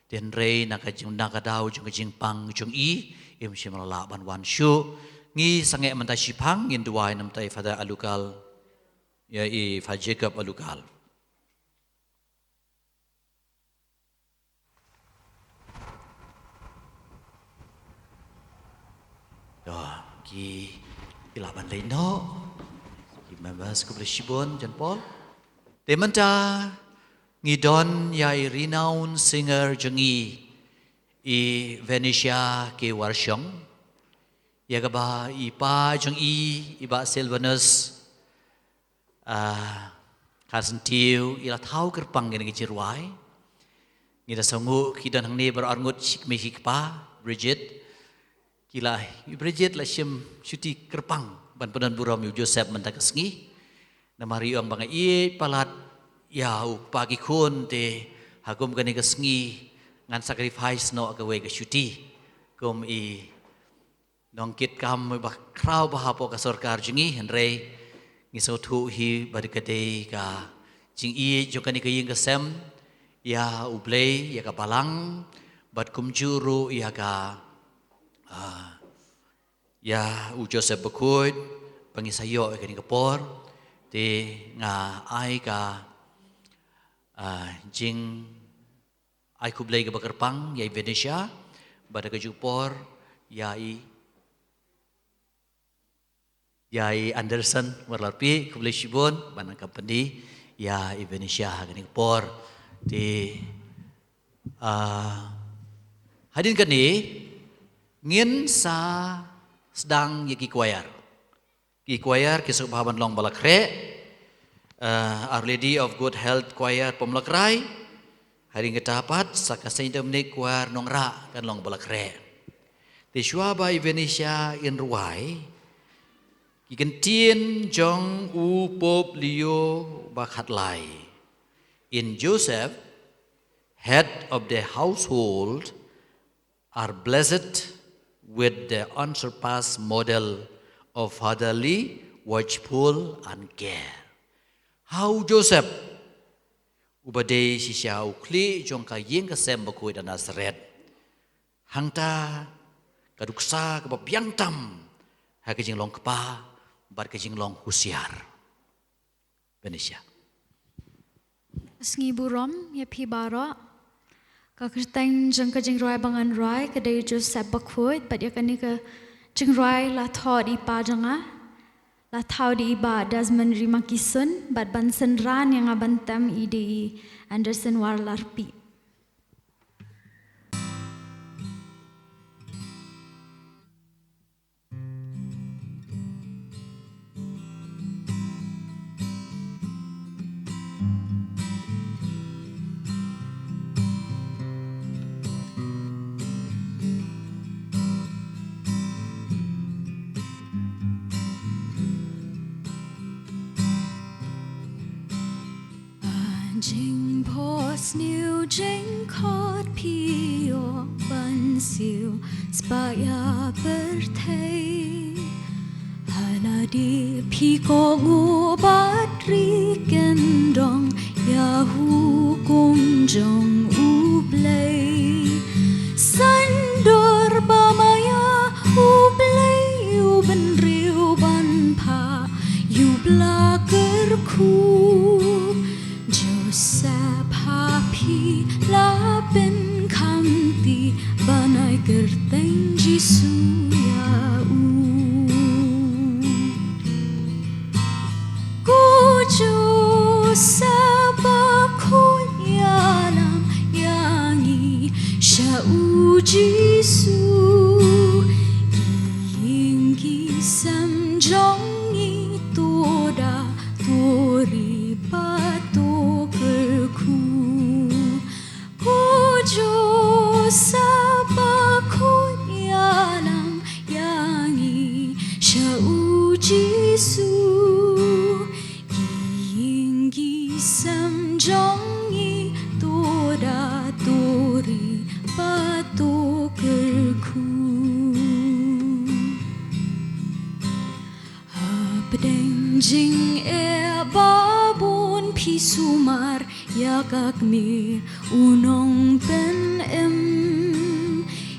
Te hynrei na ka jing, na ka daw jong ka jingpang jong i, im shym la lah ban wan shuh. Ngi sangeh mynta shiphang, ngin duwai namar ïa Father Alukal, ïa i Father Jacob Alukal. To, ki, ki lah ban leit noh. Ki members, khublei shibun John Paul. Te mynta ngi don ïa i renowned singer jong ngi, i Venetia K. Warshong. Ïa kaba i pa jong i, i Bah Silvanus, ah, Carson Tiew, i la thaw kyrpang ïa kane ka jingrwai. Ngi da sngew ki don hangne baroh arngut, shi kmie shi kpa, Bridget. Ki la, i Bridget la shim shuti kyrpang ban pyndon burom ïa u Joseph mynta ka sngi. Namar i ong ba nga ïeit palat ïa u kpa ki khun, te ha kum kane ka sngi ngan sacrifice noh kawei ka shuti kum i nongkitkam ba khraw bha hapoh ka sorkar jong ngi, hynrei ngi sngewthuh hi ba ka dei ka jingïeit jong kane ka ïing ka sem ïa U Blei, ïa ka balang, bad kumjuh ruh ïa ka, ah, ïa u Joseph Bakhuid, ba ngi sa ïoh ïa kane ka por. Te nga ai ka, ah, jing ai khublei kaba kyrpang ïa i Venetia, bad ha kajuh por ïa i, ïa i Anderson Warlarpi, khublei shibun ba nang company ïa i Venetia ha kane ka por. Te, ah, hadien kane ngin sa sdang ïa ki choir. Ki choir ki sngewbha ban long ba la khreh. Eh, Our Lady of Good Health Choir Pamlakrai. Hadien kata pat sa ka Saint Dominic Choir Nongrah kan long ba la khreh. Te shuwa ba i Venetia in rwai, ki kyntien jong u Pope Leo ba khatlai. In Joseph, head of the household, are blessed with the unsurpassed model of fatherly, watchful and care. Ha u Joseph, uba dei shisha u khlieh jong ka ïing ka sem bakhuid ha Nasareth, hangta ka duksa kaba biang tam ha ka jinglong kpa bad ka jinglong husiar. Venetia. Sngi burom ïa phi baroh. Ka kyrteng jong ka jingrwai ba ngan rwai ka dei Joseph Bakhuid, bad ïa kane ka jingrwai la thoh da i pa jong nga, la thaw da i Bah Desmond Rimakison, bad ban synran ïa nga ban tem i dei i Anderson Warlarpi. Jingphohsniew jingkhot phi ïoh ban siew spah ïa pyrthei. Ha lade phi kohnguh bad ri kyndong ïa hukum jong U Blei. Sandor ba maïa U Blei u bynriew ban phah ïa u bla kyrkhu. Joseph, ha phi la pynkhamti ban ai kyrteng Jisu ïa u. Ko Joseph Bakhuid, ïalam ïa ngi sha u Jisu. Ki ïing ki sem jong ngi to da, to ri bad to kyrkhu. Ko Joseph Bakhuid, ïalam ïa ngi sha u Jisu. Ki ïing ki sem jong ngi to da, to ri bad to kyrkhu. Hapdeng Jingeh ba bun phi sumar ïa ka kmie u nongpynim.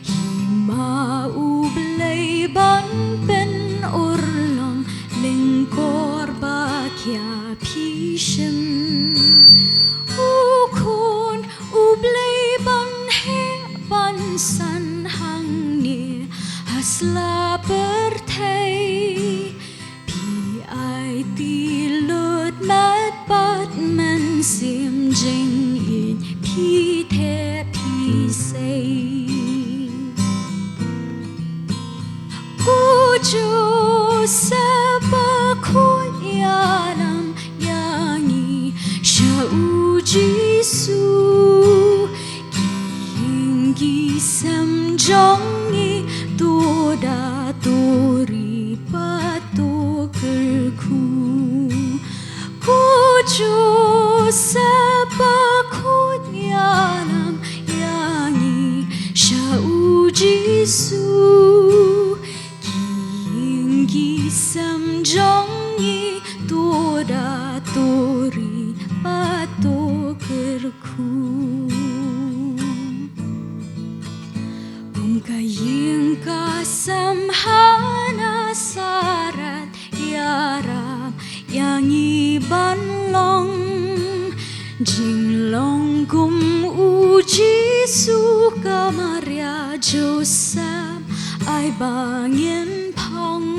Hima U Blei ban pynurlong lyngkor ba khia phi shim. U Khun U Blei ban heh ban san hangne ha sla pyrthei. Phi aiti lut met bad mynsiem jingïeit phi theh phi sei. Ko Joseph ba khuid ïalam ïa ngi sha U Jisu. Ki ïing ki sem jong ngi to da to ri bad to kyrkhu. Ko Joseph ba khuid ïalam ïa ngi sha U Jisu. Ki ïing ki sem jong ngi to da to ri bad to kyrkhu. Kum ka ïing ka sem ha Nasaret ïarap ïa ngi ban long. Jinglong kum U Jisu ka Maria Joseph ai ba ngin phong.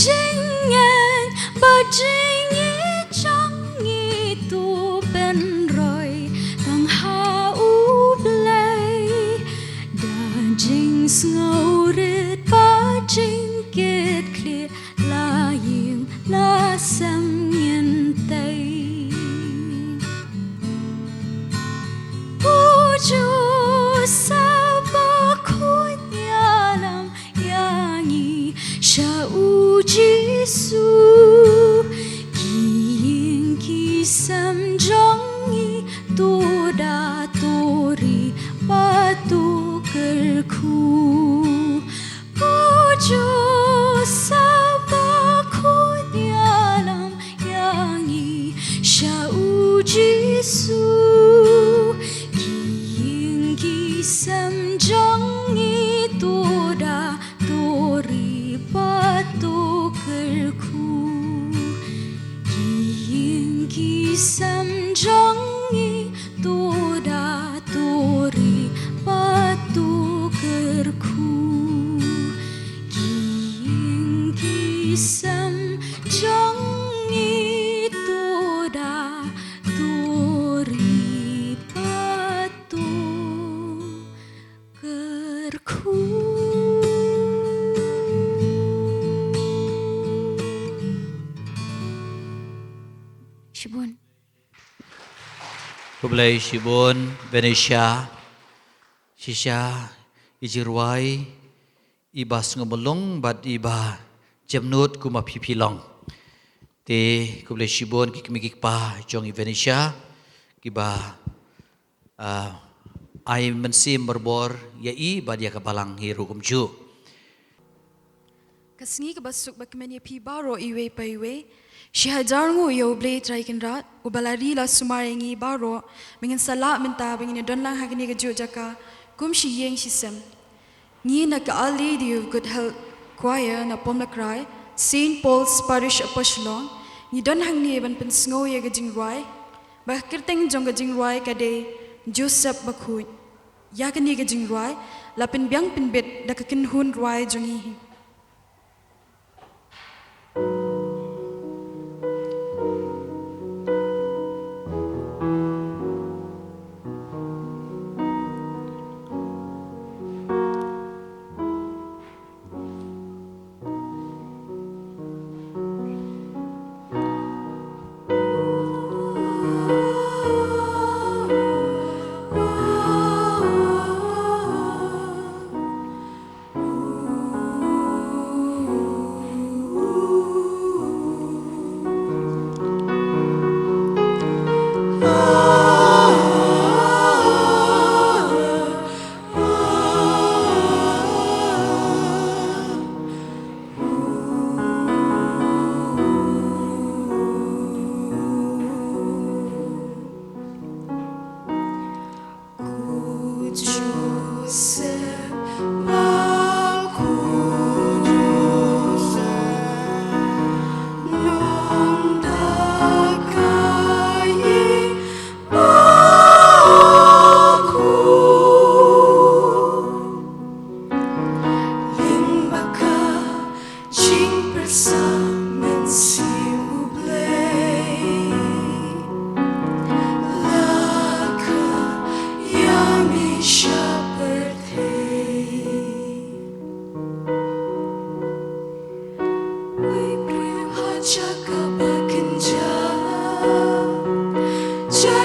Jingngeit bad jingïeit jong ngi to pynroi tang ha U Blei. Da jingsngewrit bad jingkitkhlieh la ïing la sem ngin tei. Ko Joseph ba khuid ïalam ïa ngi sha U Jisu. Ki ïing ki sem jong ngi to da to ri bad to kyrkhu. Ko Joseph ba khuid ïalam ïa ngi sha U Jisu. Ki ïing ki sem jong ngi to da to ri bad to kyrkhu. Ki ïing ki sem jong ngi to da to ri bad to kyrkhu. Ki ïing ki sem jong ngi to da to ri bad to kyrkhu. Shibun. Khublei shibun Venetia. Shisha i jingrwai iba sngewmlung bad iba jemnud kumba phi phi long. Te khublei shibun ki kmie ki kpa jong i Venetia kiba, ah, ai mynsiem barabor ïa i bad ïa ka balang hi ruh kumjuh. Ka sngi kaba suk ba kmen ïa phi baroh iwei pa iwei. Shi hajar nguh ïa U Blei Trai Kynrad uba la ri la sumar ïa ngi baroh ba ngin sa lah mynta ba ngin ïa don lang ha kane ka juh jaka kum shi ïing shi sem. Ngi na ka Our Lady of Good Health Choir na Pomlakrai, Saint Paul's Parish Upper Shillong, ngi don hangne ban pynsngew ïa ka jingrwai ba ka kyrteng jong ka jingrwai ka dei Joseph Bakhuid. Ïa kane ka jingrwai la pynbiang pynbit da ka kynhun rwai jong ngi hi.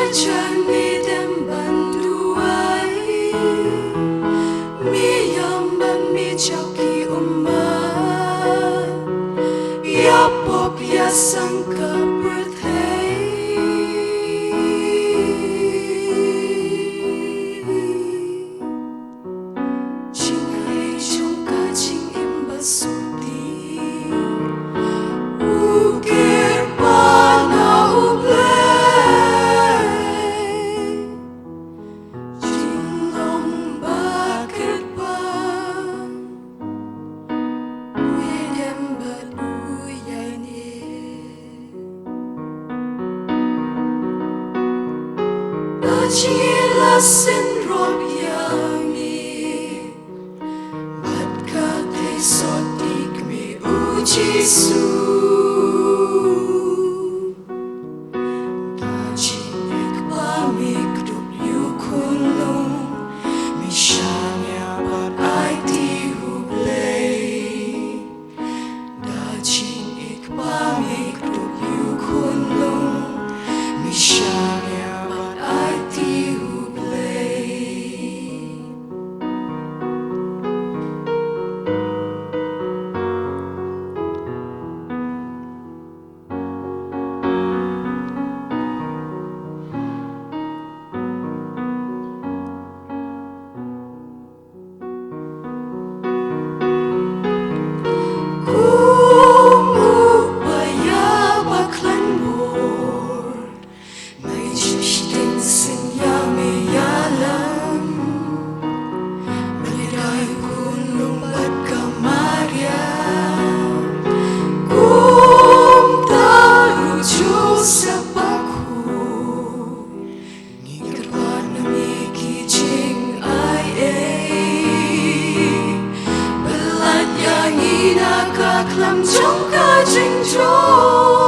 Jan mi dem ban duwai, mi ïam bad mi jop ki ummat, ïa pop ïa sang ka pyrthei. Jingïeit jong ka jingim ba suk dih, u kyrpad na U Blei. Jinglong ba kyrpad, u ïaidem bad u ïaineh. Ba jingïaid la synrop ïa ngi, bad ka dei sot ïa me, U Jisu. Da jingïeit ba me kdup ïa u khunlung, me shaniah bad aiti ha U Blei. Da jingïeit ba me kdup ïa u khunlung, me shaniah bad aiti ha U Blei. Kum u paidbah khlaiñ bor, ngi ju sheptieng sien ïa me ïalam. Maria u khunlung bad ka Maria, kumta ruh Joseph bakhuid. Ngi kyrpad na me ki jingaiei. Pynlait ïa ngi na ka khlam jong ka jingjop.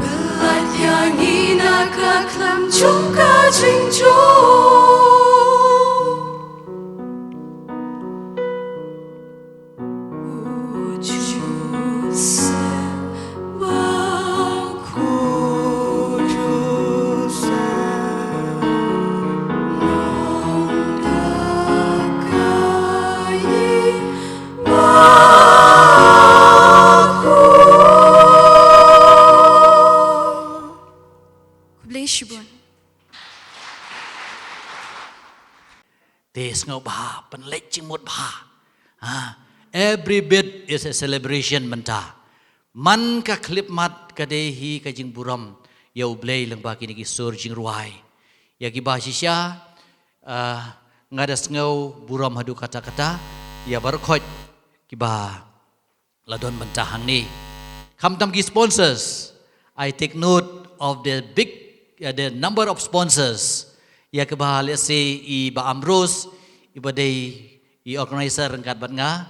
Pynlait ïa ngi na ka khlam jong ka jingjop. Khublei shibun. Te sngewbha pynleit jingmut bha. Ha, every beat is a celebration mynta. Man ka khyllipmat ka dei hi ka jingburom ïa U Blei lyngba kine ki sur jingrwai. Ïa kiba shisha, ah, nga da sngew burom haduh katta katta ïa baroh khoit kiba la don mynta hangne. Khamtam ki sponsors, I take note of the big, uh, the number of sponsors. Ïa kaba lehse i Bah Ambrose, iba dei i organizer ryngkat bad nga,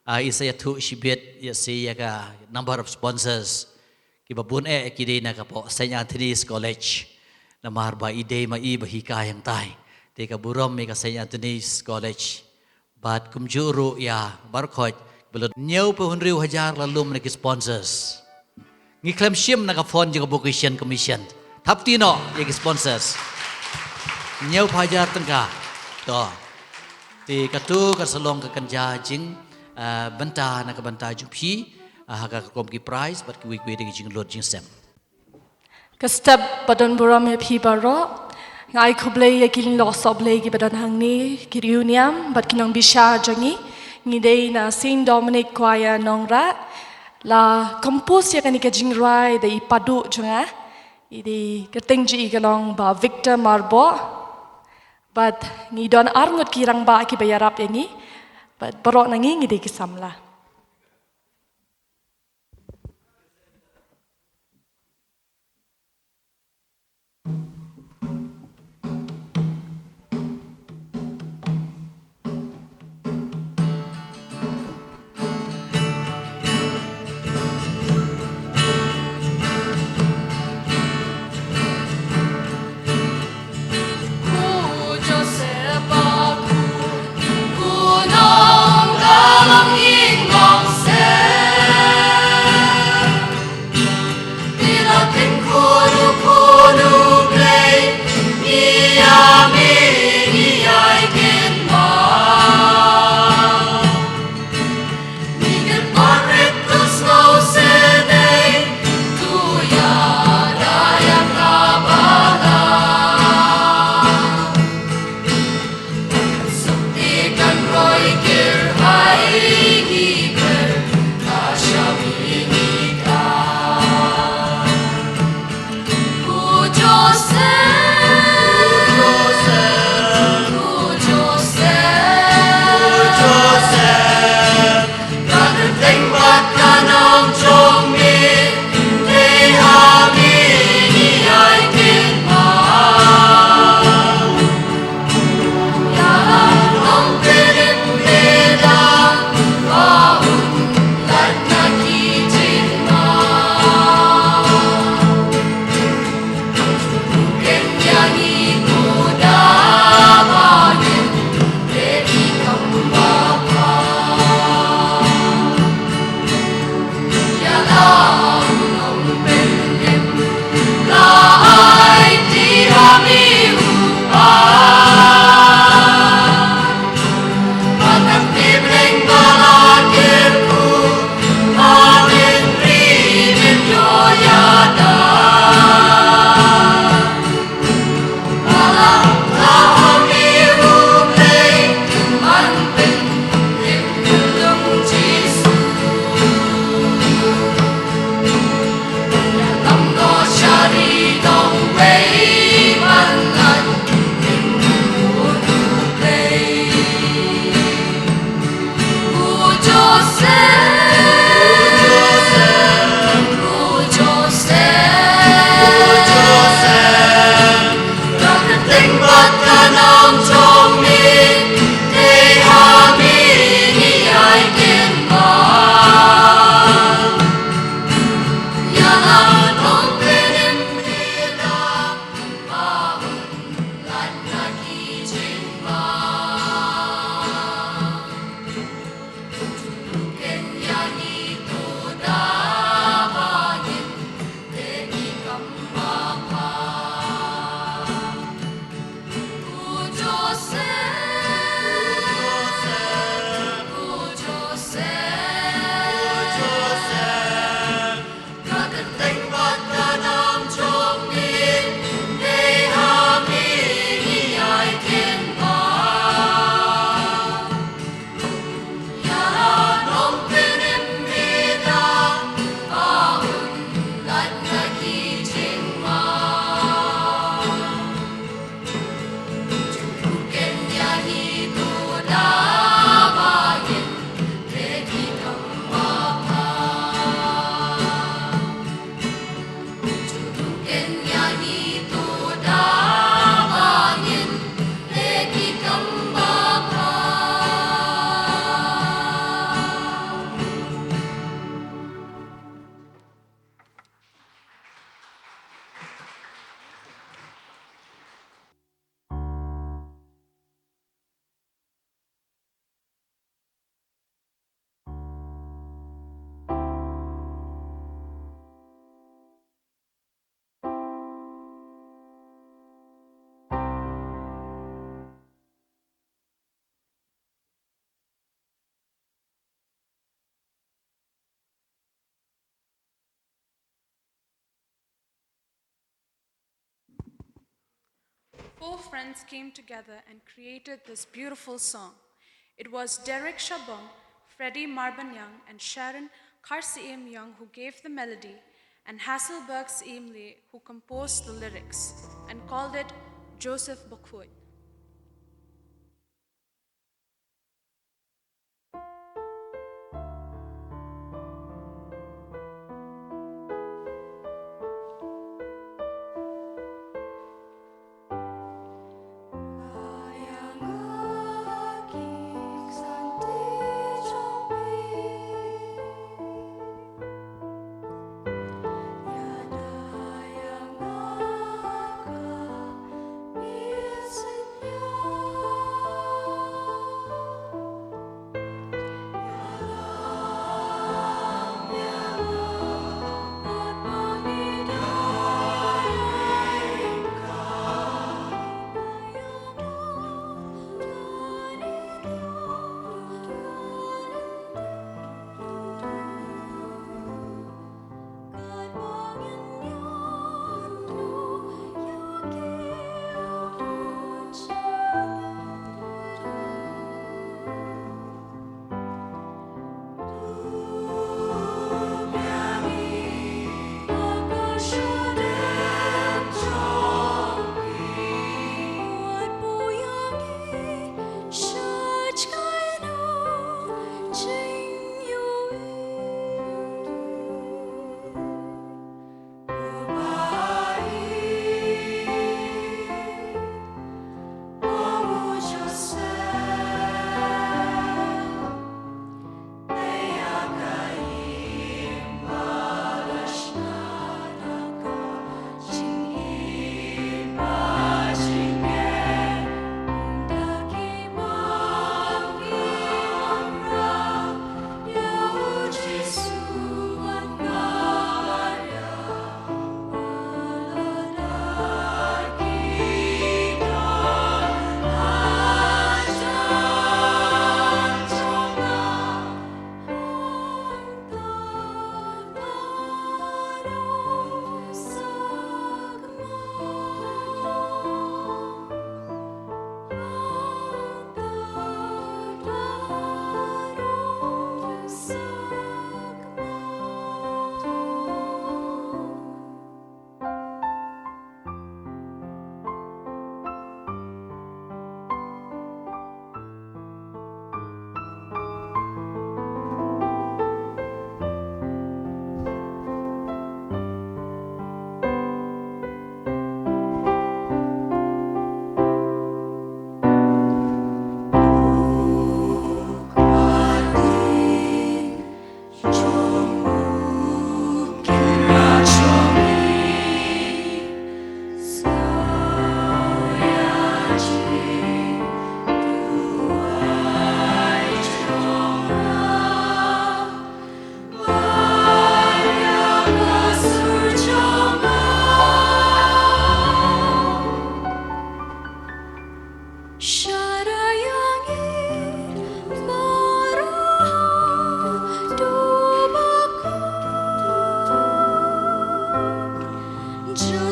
uh, i sa ïathuh shibit ïa se ïa ka number of sponsors. Kiba bun eh ki dei na ka pok Saint Anthony's College. Namar ba i dei ma i ba hikai hangtai. Te ka burom ïa ka Saint Anthony's College. Bad kumjuh ruh ïa baroh khoit ba la hynñiewphew hynriew hajar la lum na ki sponsors. Ngi khlem shim na ka fund jong ka Vocation Commission. Thap kti noh ïa ki sponsors. Hynñiewphew hajar tyngka. To. Te katu ka sa long ka kynja jing, ah, bynta na ka bynta jong phi, ah, ha ka rukom ki prize bad kiwei kiwei de ki jinglut jingsem. Ka step ba don burom ïa phi baroh. Nga ai khublei ïa ki lyngdoh sohblei kiba don hangne, ki riewniam bad ki nongbishar jong ngi. Ngi dei na Saint Dominic Choir Nongrah. La compose ïa kane ka jingrwai da i paduh jong nga. I dei kyrteng jong i ka long Bah Victor Marboh. Bad ngi don arngut ki rangbah kiba ïarap ïa ngi. Bad baroh na ngi ngi dei ki samla. Four friends came together and created this beautiful song. It was Derek Shabong, Freddie Marbaniang, and Sharon Karsiim Young who gave the melody, and Hasselberg Siimli who composed the lyrics and called it Joseph Bakhuid.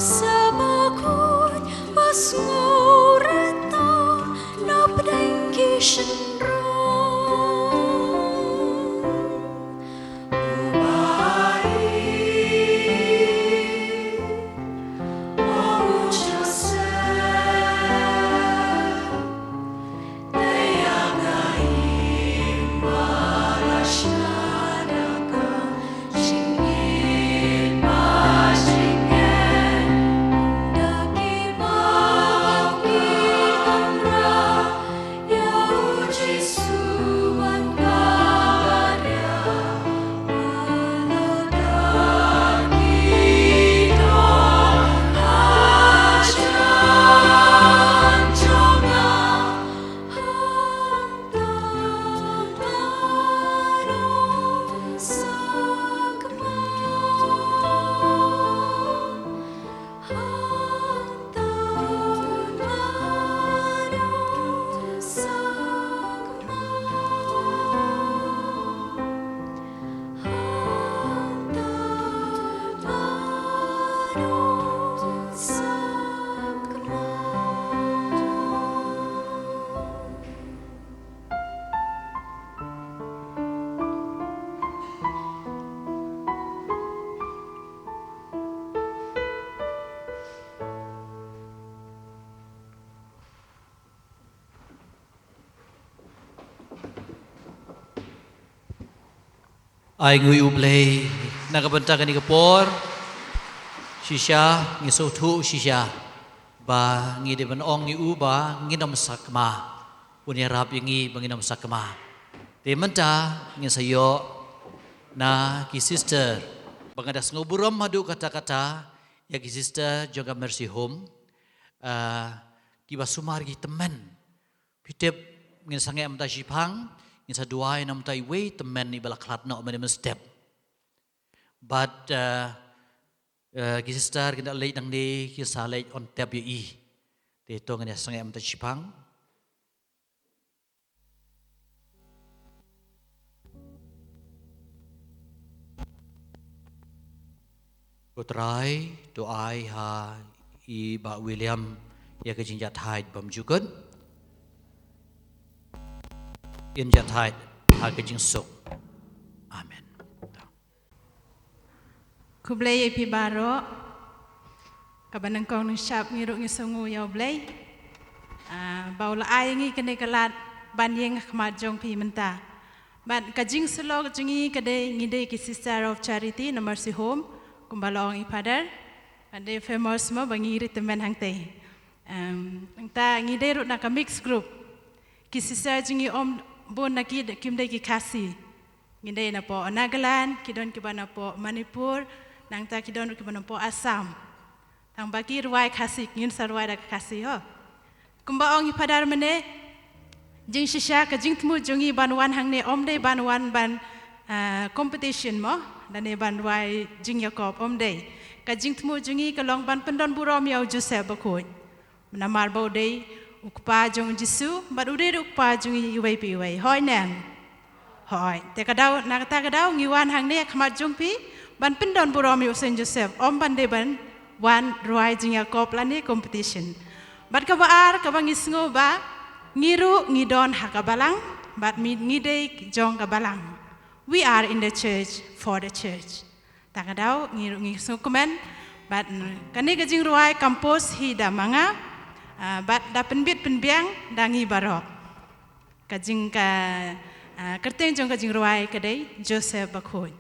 Sa bakhuid ba sngewrta na pdeng ki shynrong. U Bai, u Joseph, Ai ngi ïa u Blei na ka bynta kane ka por. Shisha ngi sngewthuh shisha ba ngi dei ban ong ïa u ba ngin ym sakma. Un ïarap ïa ngi ba ngin ym sakma. Te mynta ngin sa ïoh na ki sister ba nga da sngew burom haduh katta katta ïa ki sister jong ka Mercy Home, ah, kiba sumar ki tymmen. Phi tip, ngin sangeh mynta shipang, ngin sa duwai na mynta iwei i tymmen iba la khlad noh mynne mynstep. Bad, eh, eh, ki sister kin da leit nangne, kin sa leit on tep ïa i. Te to ngin ïa sangeh mynta shipang. Ko Trai, to ai ha i Bah William ïa ka jingïathait bymjukut. In ïathait ha ka jingsuk. Amen. Khublei ïa phi baroh. Kaba nyngkong nyngshap ngi ruh ngi sngew ïa u Blei, ah, ba u la ai ngi kane ka lad ban ïeng ha khmat jong phi mynta. Bad ka jingsyllok jong ngi ka dei, ngi dei ki Sister of Charity na Mercy Home, kumba la ong i Father. Bad dei famous mo ba ngi ri tymmen hangtei. Em, nangta ngi dei ruh na ka mixed group. Ki sister jong ngi ym bun na ki, kim dei ki Khasi. Ngi dei na poh Nagaland, ki don kiba na poh Manipur, nangta ki don ruh kiba na poh Assam. Tang ba ki rwai Khasi, ngin sa rwai da ka Khasi ho. Kumba ong i Father mynne, jingshisha ka jingthmu jong ngi ban wan hangne ym dei ban wan ban, ah, competition mo, lane ban rwai jingïakob ym dei. Ka jingthmu jong ngi ka long ban pyndon burom ïa u Joseph Bakhuid. Namar ba u dei u kpa jong u Jisu, bad u dei ruh u kpa jong ngi iwei pa iwei. Hooid ne em? Hooid. Te ka daw, na kata ka daw ngi wan hangne ha khmat jong phi ban pyndon burom ïa u Saint Joseph, ym ban dei ban wan rwai jingïakob lane competition. Bad kaba ar, kaba ngi sngew ba ngi ruh ngi don ha ka balang, bad mi, ngi dei jong ka balang. We are in the church for the church. Ta ka daw ngi ruh ngi sngewkmen bad, mm, kane ka jingrwai compose hi da ma nga, ah, bad da pynbit pynbiang da ngi baroh. Ka jing ka, ah, kyrteng jong ka jingrwai ka dei Joseph Bakhuid.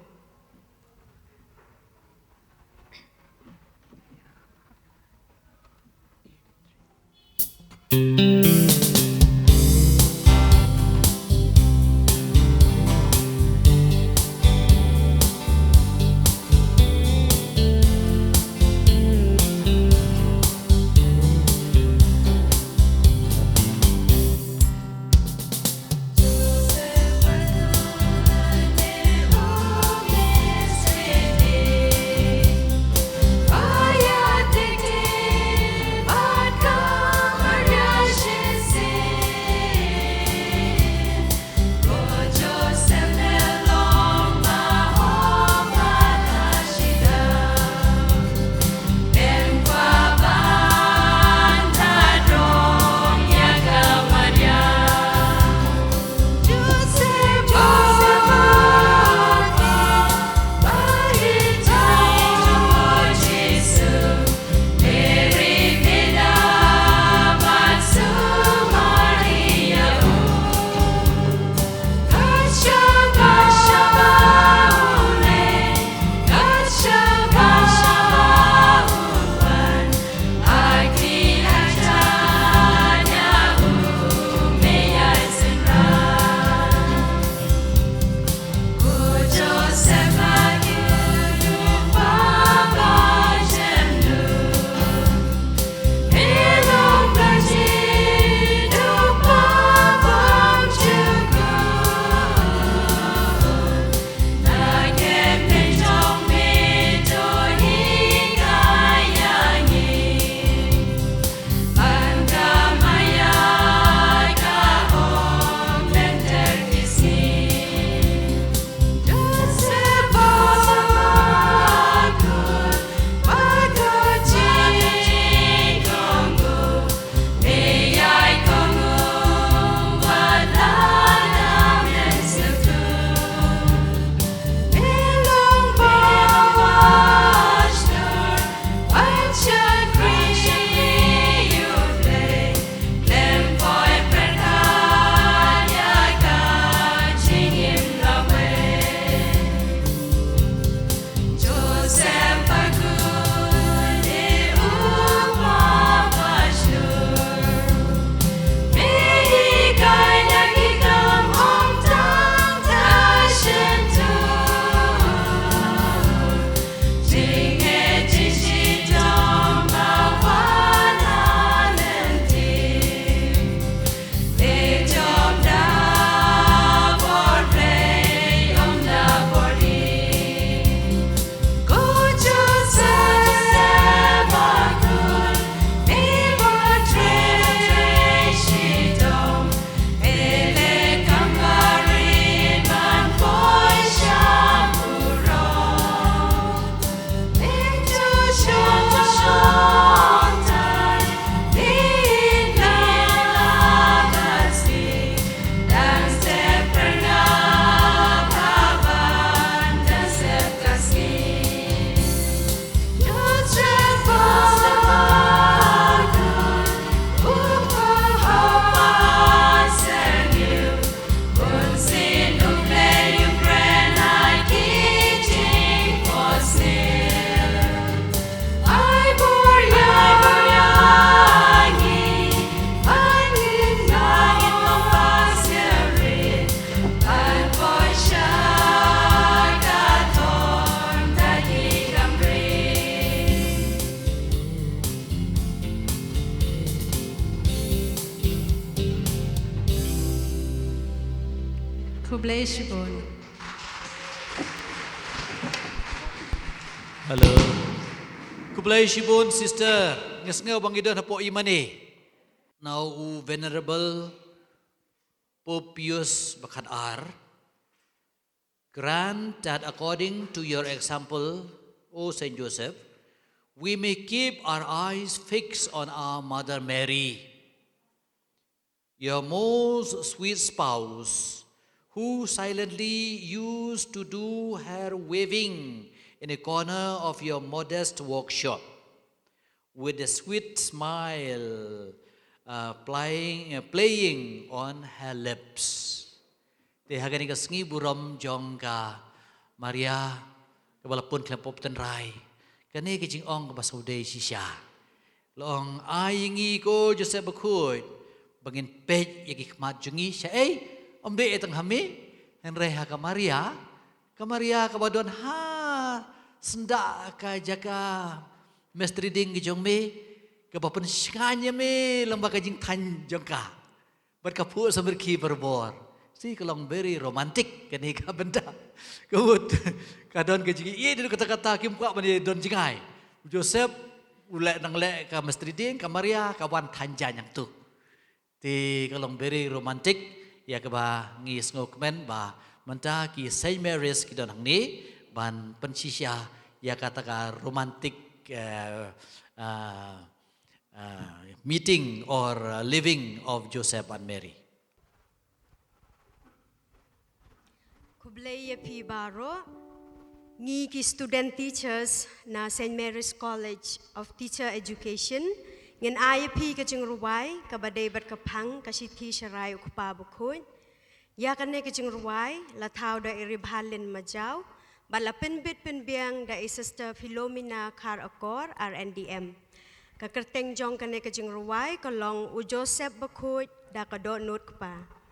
Khublei shibun. Hello. Khublei shibun, sister. Nga sngew ba ngi don hapoh i mane. Now, u Venerable Pope Pius bakhat ar. Grant that according to your example, O Saint Joseph, we may keep our eyes fixed on our Mother Mary, your most sweet spouse, who silently used to do her weaving in a corner of your modest workshop, with a sweet smile uh, playing, uh, playing on her lips. Te ha kane ka sngi burom jong ka Maria, kaba la pun khlem pop tynrai. Kane ka jingong kaba sawdei shisha. La ong, ai ïa ngi ko Joseph bakhuid, ba ngin peit ïa ki khmat jong ngi shaei, ym dei tang ha me, hynrei ha ka Maria, ka Maria kaba don ha syndah ka jaka mistri ding ki jong me, kaba pynshngaiñ ïa me lyngba ka jingthaiñ jong ka. Bad ka phuh samrkhie barabor. Shi ka long very romantic kane ka bynta. Ka mut ka don ka jingïeit, kata kata kim kwah ban ïa don jngai. U Joseph u leh nang leh ka mistri ding, ka Maria ka wan thaiñ jaiñ hangtu. Te ka long very romantic ïa kaba ngi sngewkmen ba mynta ki Saint Mary's ki don hangne ban pynshisha ïa kata ka romantic uh, uh, uh, meeting or uh, living of Joseph and Mary. Khublei ïa phi baroh. Ngi ki student teachers na Saint Mary's College of Teacher Education ngin ai ïa phi ka jingrwai kaba dei bad ka phang ka shithi sharai u Kpa Bakhuid. Ïa kane ka jingrwai la thaw da i Ribhalin Majaw bad la pynbit pynbiang da i Sister Philomena Khar Akor R N D M. Ka kyrteng jong kane ka jingrwai ka long U Joseph Bakhuid da ka Dohnud Kpa.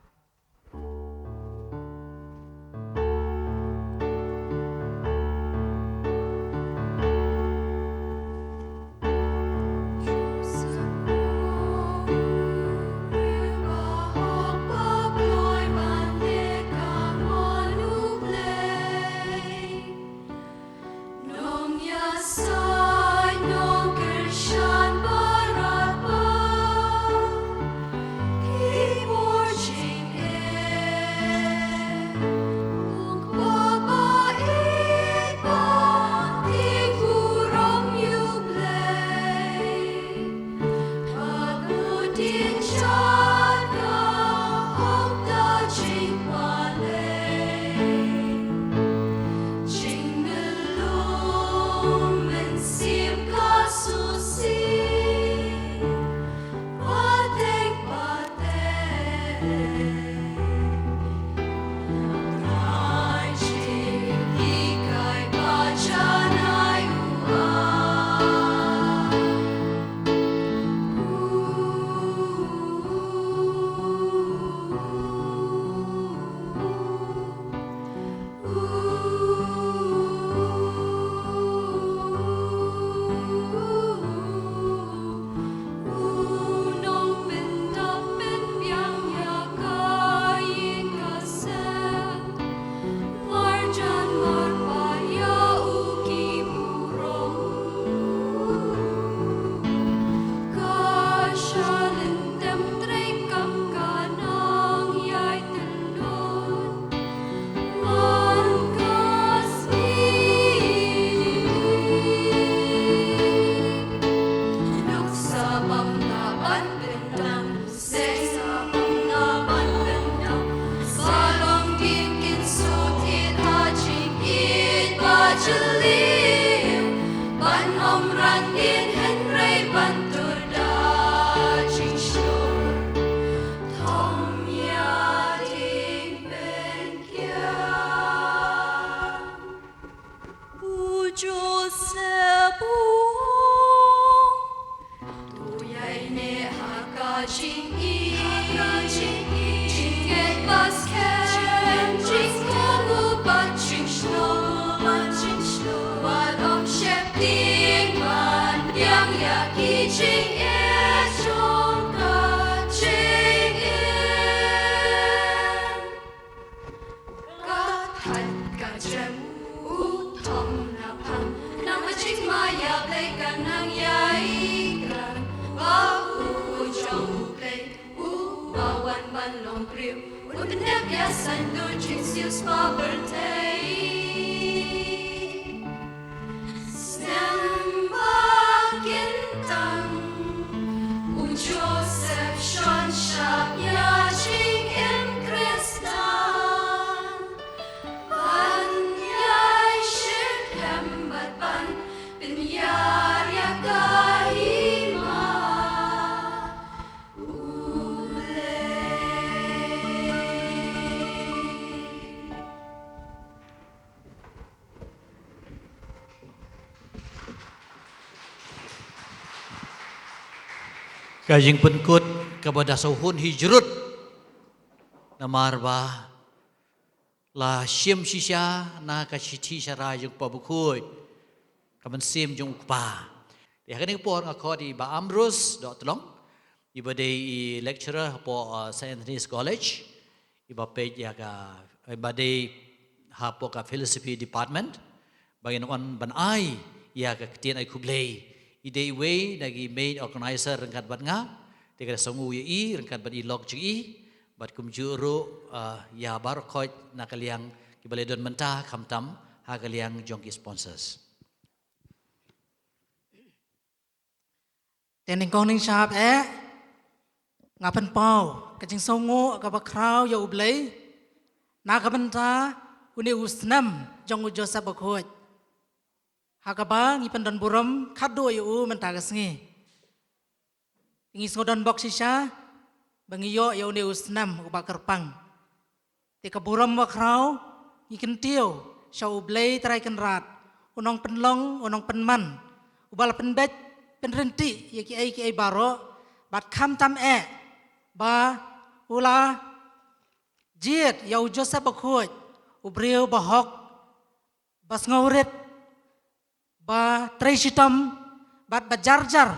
Pynïap ïa saiñ duh jingsiewspah pyrthei. Snem ba kyntang u Joseph shon shap ïa jingim Khristan. Ban ïai shit hem bad ban pynïar ïa ka hima. Ka jingpynkut kaba da sawhun hi jrut. Namar ba la shim shisha na ka shithi sharai jong u Kpa Bakhuid, ka mynsiem jong u Kpa. Te ha kane ka por nga khot i Bah Ambrose Dohtlong, iba dei i lecturer hapoh, uh, Saint Anthony's College, iba peit ïa ka, iba dei hapoh ka philosophy department, ba ngin wan ban ai ïa ka ktien ai khublei. I dei iwei na ki main organizer ryngkat bad nga, te ka da sngew ïa i ryngkat bad i lok jong i, bad kumjuh ruh, ah, ïa baroh khoit na ka liang kiba la don mynta khamtam ha ka liang jong ki sponsors. Te nyngkong nyngshap eh, nga pynpaw ka jingsngewnguh kaba khraw ïa U Blei na ka bynta une u snem jong u Joseph Bakhuid, ha kaba ngi pyndon burom khadduh ïa u mynta ka sngi. Ngi sngewdon bok shisha ba ngi ïoh ïa une u snem uba kyrpang. Te ka burom ba khraw ngi kyntiew sha U Blei Trai Kynrad, u nongpynlong, u nongpynman, uba la pynbeit pynryntih ïa kiei kiei baroh, bad khamtam eh ba u la jied ïa u Joseph Bakhuid, u briew ba hok, ba sngewrit, ba trei shitom, bad ba jar jar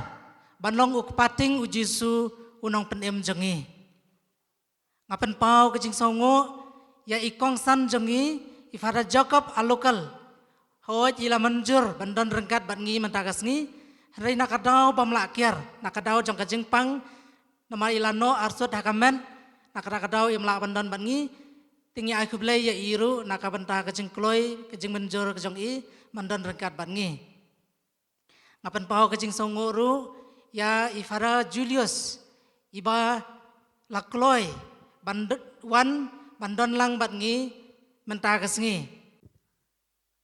ban long u kpa tieng u Jisu, u Nongpynim jong ngi. Nga pynpaw ka jingsngewnguh ïa i kongsan jong ngi, i Father Jacob Alokel. Hooid, i la mynjur ban don ryngkat bad ngi mynta ka sngi, hynrei na ka daw bym lah kiar, na ka daw jong ka jingpang, namar i la noh arsut ha ka met, na kata ka daw im lah ban don bad ngi. Te ngi ai khublei ïa i ruh na ka bynta ka jingkloi, ka jingmynjur ka jong i ban don ryngkat bad ngi. Nga pynpaw ka jingsngewnguh ruh ïa i Father Julius, iba la kloi ban d-, wan ban don lang bad ngi mynta ka sngi.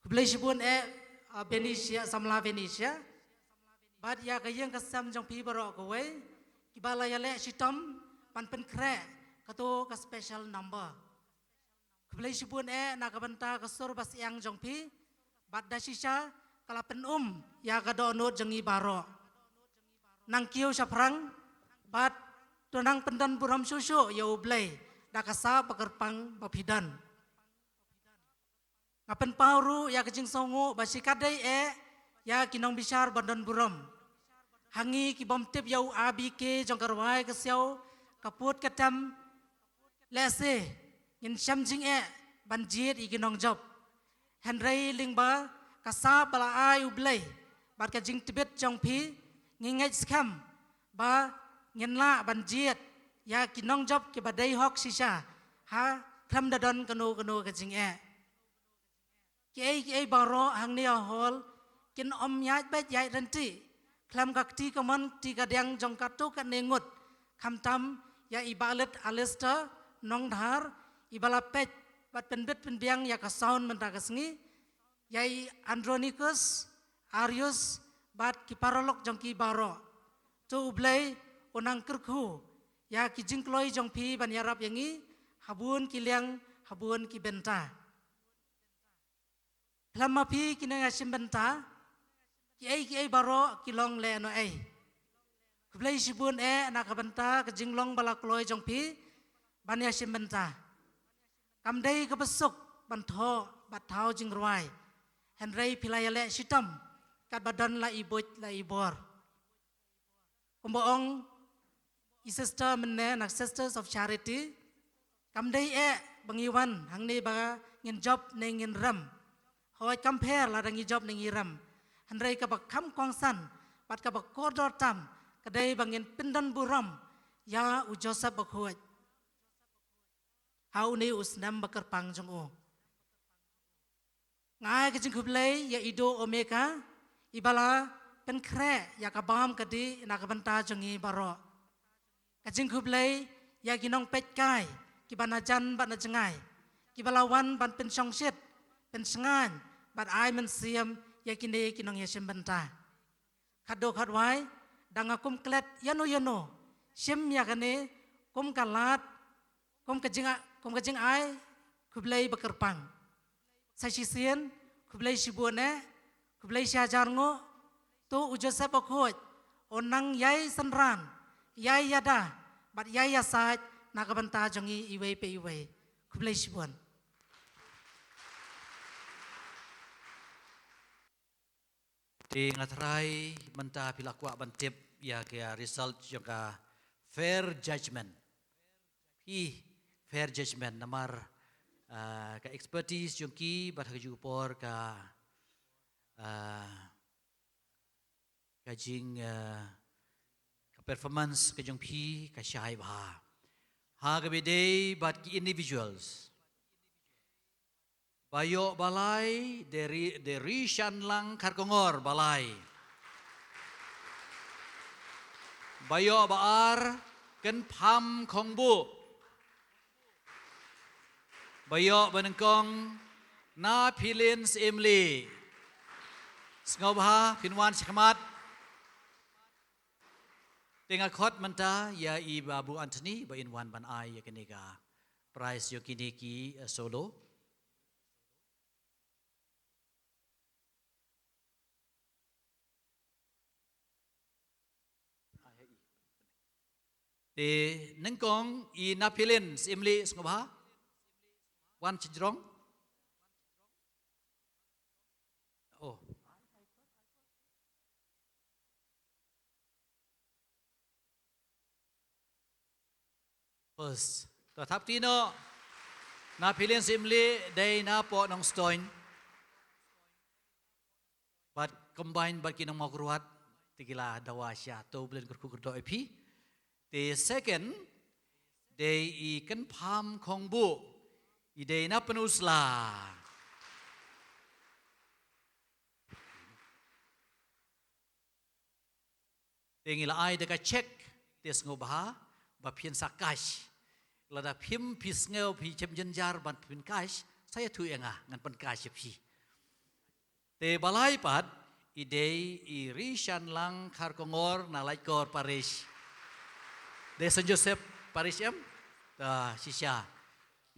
Khublei shibun eh, ah, Benicia, samla Benicia. Bad ïa ka ïing ka sem jong phi baroh kawei, kiba la ïaleh shitom ban pynkhreh kato ka special number. Khublei shibun eh na ka bynta ka sur ba syiang jong phi, bad da shisha ka la pynum ïa ka dohnud jong ngi baroh. Nang kiew shaphrang, bad to nang pyndon burom shuh shuh ïa U Blei da ka sap ba kyrpang ba phi don. Nga pynpaw ruh ïa ka jingsngewnguh ba shikatdei eh ïa ki nongbishar ba don burom. Ha ngi ki bym tip ïa u A B K jong ka rwai ka siaw, ka put ka tem, lehse ngin shem jingeh ban jied ïa ki nongjop. Hynrei lyngba ka sap ba la ai U Blei bad ka jingtbit jong phi, ngi ngeit skhem ba ngin lah ban jied ïa ki nongjop kiba dei hok shisha, ha khlem da don kano kano ka jingeh. Kiei kiei baroh hangne ha hall kin ym ïaid beit ïaid ryntih khlem ka kti kamon kti kadiang jong katto katne ngut, khamtam ïa i Balit Alistair Nongdhar, iba la peit bad pynbit pynbiang ïa ka sound mynta ka sngi, ïa i Andronicus, Arius, bad ki paralok jong ki baroh. To U Blei u nang kyrkhu ïa ki jingkloi jong phi ban ïarap ïa ngi ha bun ki liang, ha bun ki bynta. Khlem ma phi ki nongïashim bynta, kiei kiei baroh ki long lehnohei. Khublei shibun eh na ka bynta ka jinglong ba la kloi jong phi ban ïashim bynta. Kam dei kaba suk ban thoh bad thaw jingrwai, hynrei phi la ïaleh shitom katba don la i buit la i bor. Kumba ong i sister mynne na Sisters of Charity, kam dei eh ba ngi wan hangne ba ngin jop ne ngin rem. Hooid, kam pher lada ngi jop ne ngi rem. Hynrei kaba kham kongsan bad kaba kordor tam ka dei ba ngin pyndon burom ïa u Joseph Bakhuid. ha une u snem ba kyrpang jong u. Nga ai ka jingkhublei ïa i Doh Omeka, iba la pynkhreh ïa ka bam ka dih na ka bynta jong ngi baroh. Ka jingkhublei ïa ki nongpeitkai kiba na jan bad na jngai, kiba la wan ban pynshongshit, pynshngaiñ bad ai mynsiem ïa kine ki nongïashim bynta. Khadduh khadwai, da nga kum klet ïano ïano, shim ïa kane kum ka lad, kum ka jing, kum ka jingai khublei ba kyrpang. Sa shisien, khublei shibun eh, khublei shihajar nguh, to u Joseph Bakhuid un nang ïai synran, ïai ïada bad ïai ïasaid na ka bynta jong ngi iwei pa iwei. Khublei shibun. Te nga tharai mynta phi la kwah ban tip ïa ka result jong ka fair judgment. Phi fair judgment namar, ah, ka expertise jong ki bad ha ka juh ka por ka, ah, ka jing, ah, ka performance ka jong phi ka shai bha. Ha kaba ïadei bad ki individuals. Ba ïoh balai, de ri, de ri shan lang khar kongor balai. Ba ïoh ba ar, Kynpham Khongbuh. Ba ïoh ba nyngkong, Naphilin Syiemlieh. Sngewbha, phin wan shakhmat. Te nga khot mynta ïa i Babu Anthony, ba in wan ban ai ïa kane ka prize ïa kine ki, eh, solo. Te nyngkong i Naphilin Syiemlieh sngewbha. Wan shajrong. Oh. First. To thap kti noh. Naphilin Syiemlieh dei na Pohnongstoiñ. Bad combine bad ki nong Mawkyrwat. Te ki la dawa sha to blen kyrkhu kyrdoh ïa phi. Te second, dei i Kynpham Khongbuh. I dei na Pynursla. Te ngi la ai da ka check, te sngewbha ba phin sa cash. Lada phim, phi sngew phi shem jynjar ban phin cash, sa ïathuh ïa nga, ngan pyncash ïa phi. Te balai pat, i dei i Ri Shan Lang Kharkongor na Laitkor Parish. Dei Saint Joseph Parish em? Ta shisha.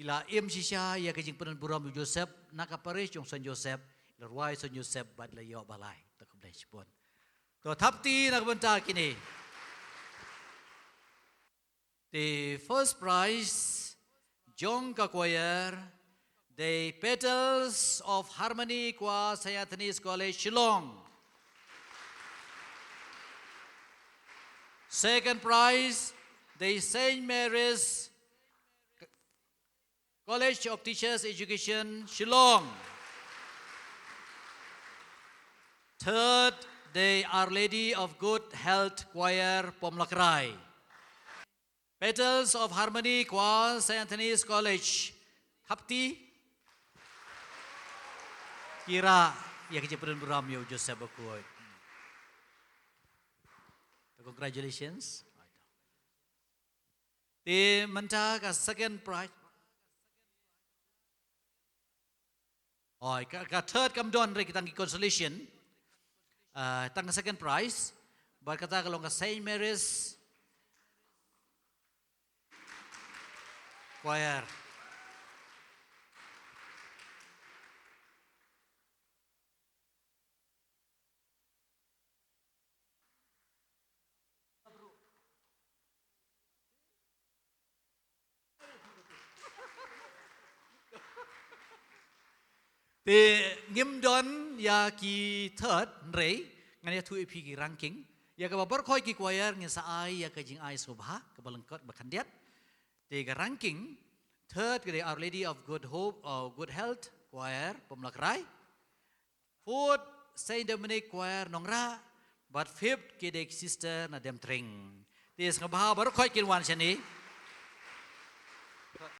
I la im shisha ïa ka jingpynburom u Joseph na ka Parish jong Saint Joseph, i la rwai Saint Joseph bad i la ïoh balai. Ta khublei shibun. To thap kti na ka bynta kine. The first prize jong ka choir, the Petals of Harmony Choir, Saint Anthony's College, Shillong. Second prize, the Saint Mary's College of Teachers Education, Shillong. Third, the Our Lady of Good Health Choir, Pomlakrai. Petals of Harmony Choir, Saint Anthony's College. Thap kti. Kira, ïa ka jingpynburom ïa u Joseph Bakhuid. Congratulations. Te mynta ka second prize. Oi, ka, ka third kam don re, ki tang ki consolation. Ah, tang ka second prize. Bad kata ka long ka Saint Mary's Choir. Te ngim don ïa ki third, hynrei ngan ïathuh ïa phi ki ranking. Ïa kaba baroh khoit ki choir ngin sa ai ïa ka jingai sngewbha kaba lyngkot ba khyndiat. Te ka ranking, third ka dei Our Lady of Good Hope, uh, Good Health Choir, Pomlakrai. Fourth, Saint Dominic Choir, Nongrah. Bad fifth, ki dei ki sister na Demtring. Te sngewbha baroh khoit kin wan shane.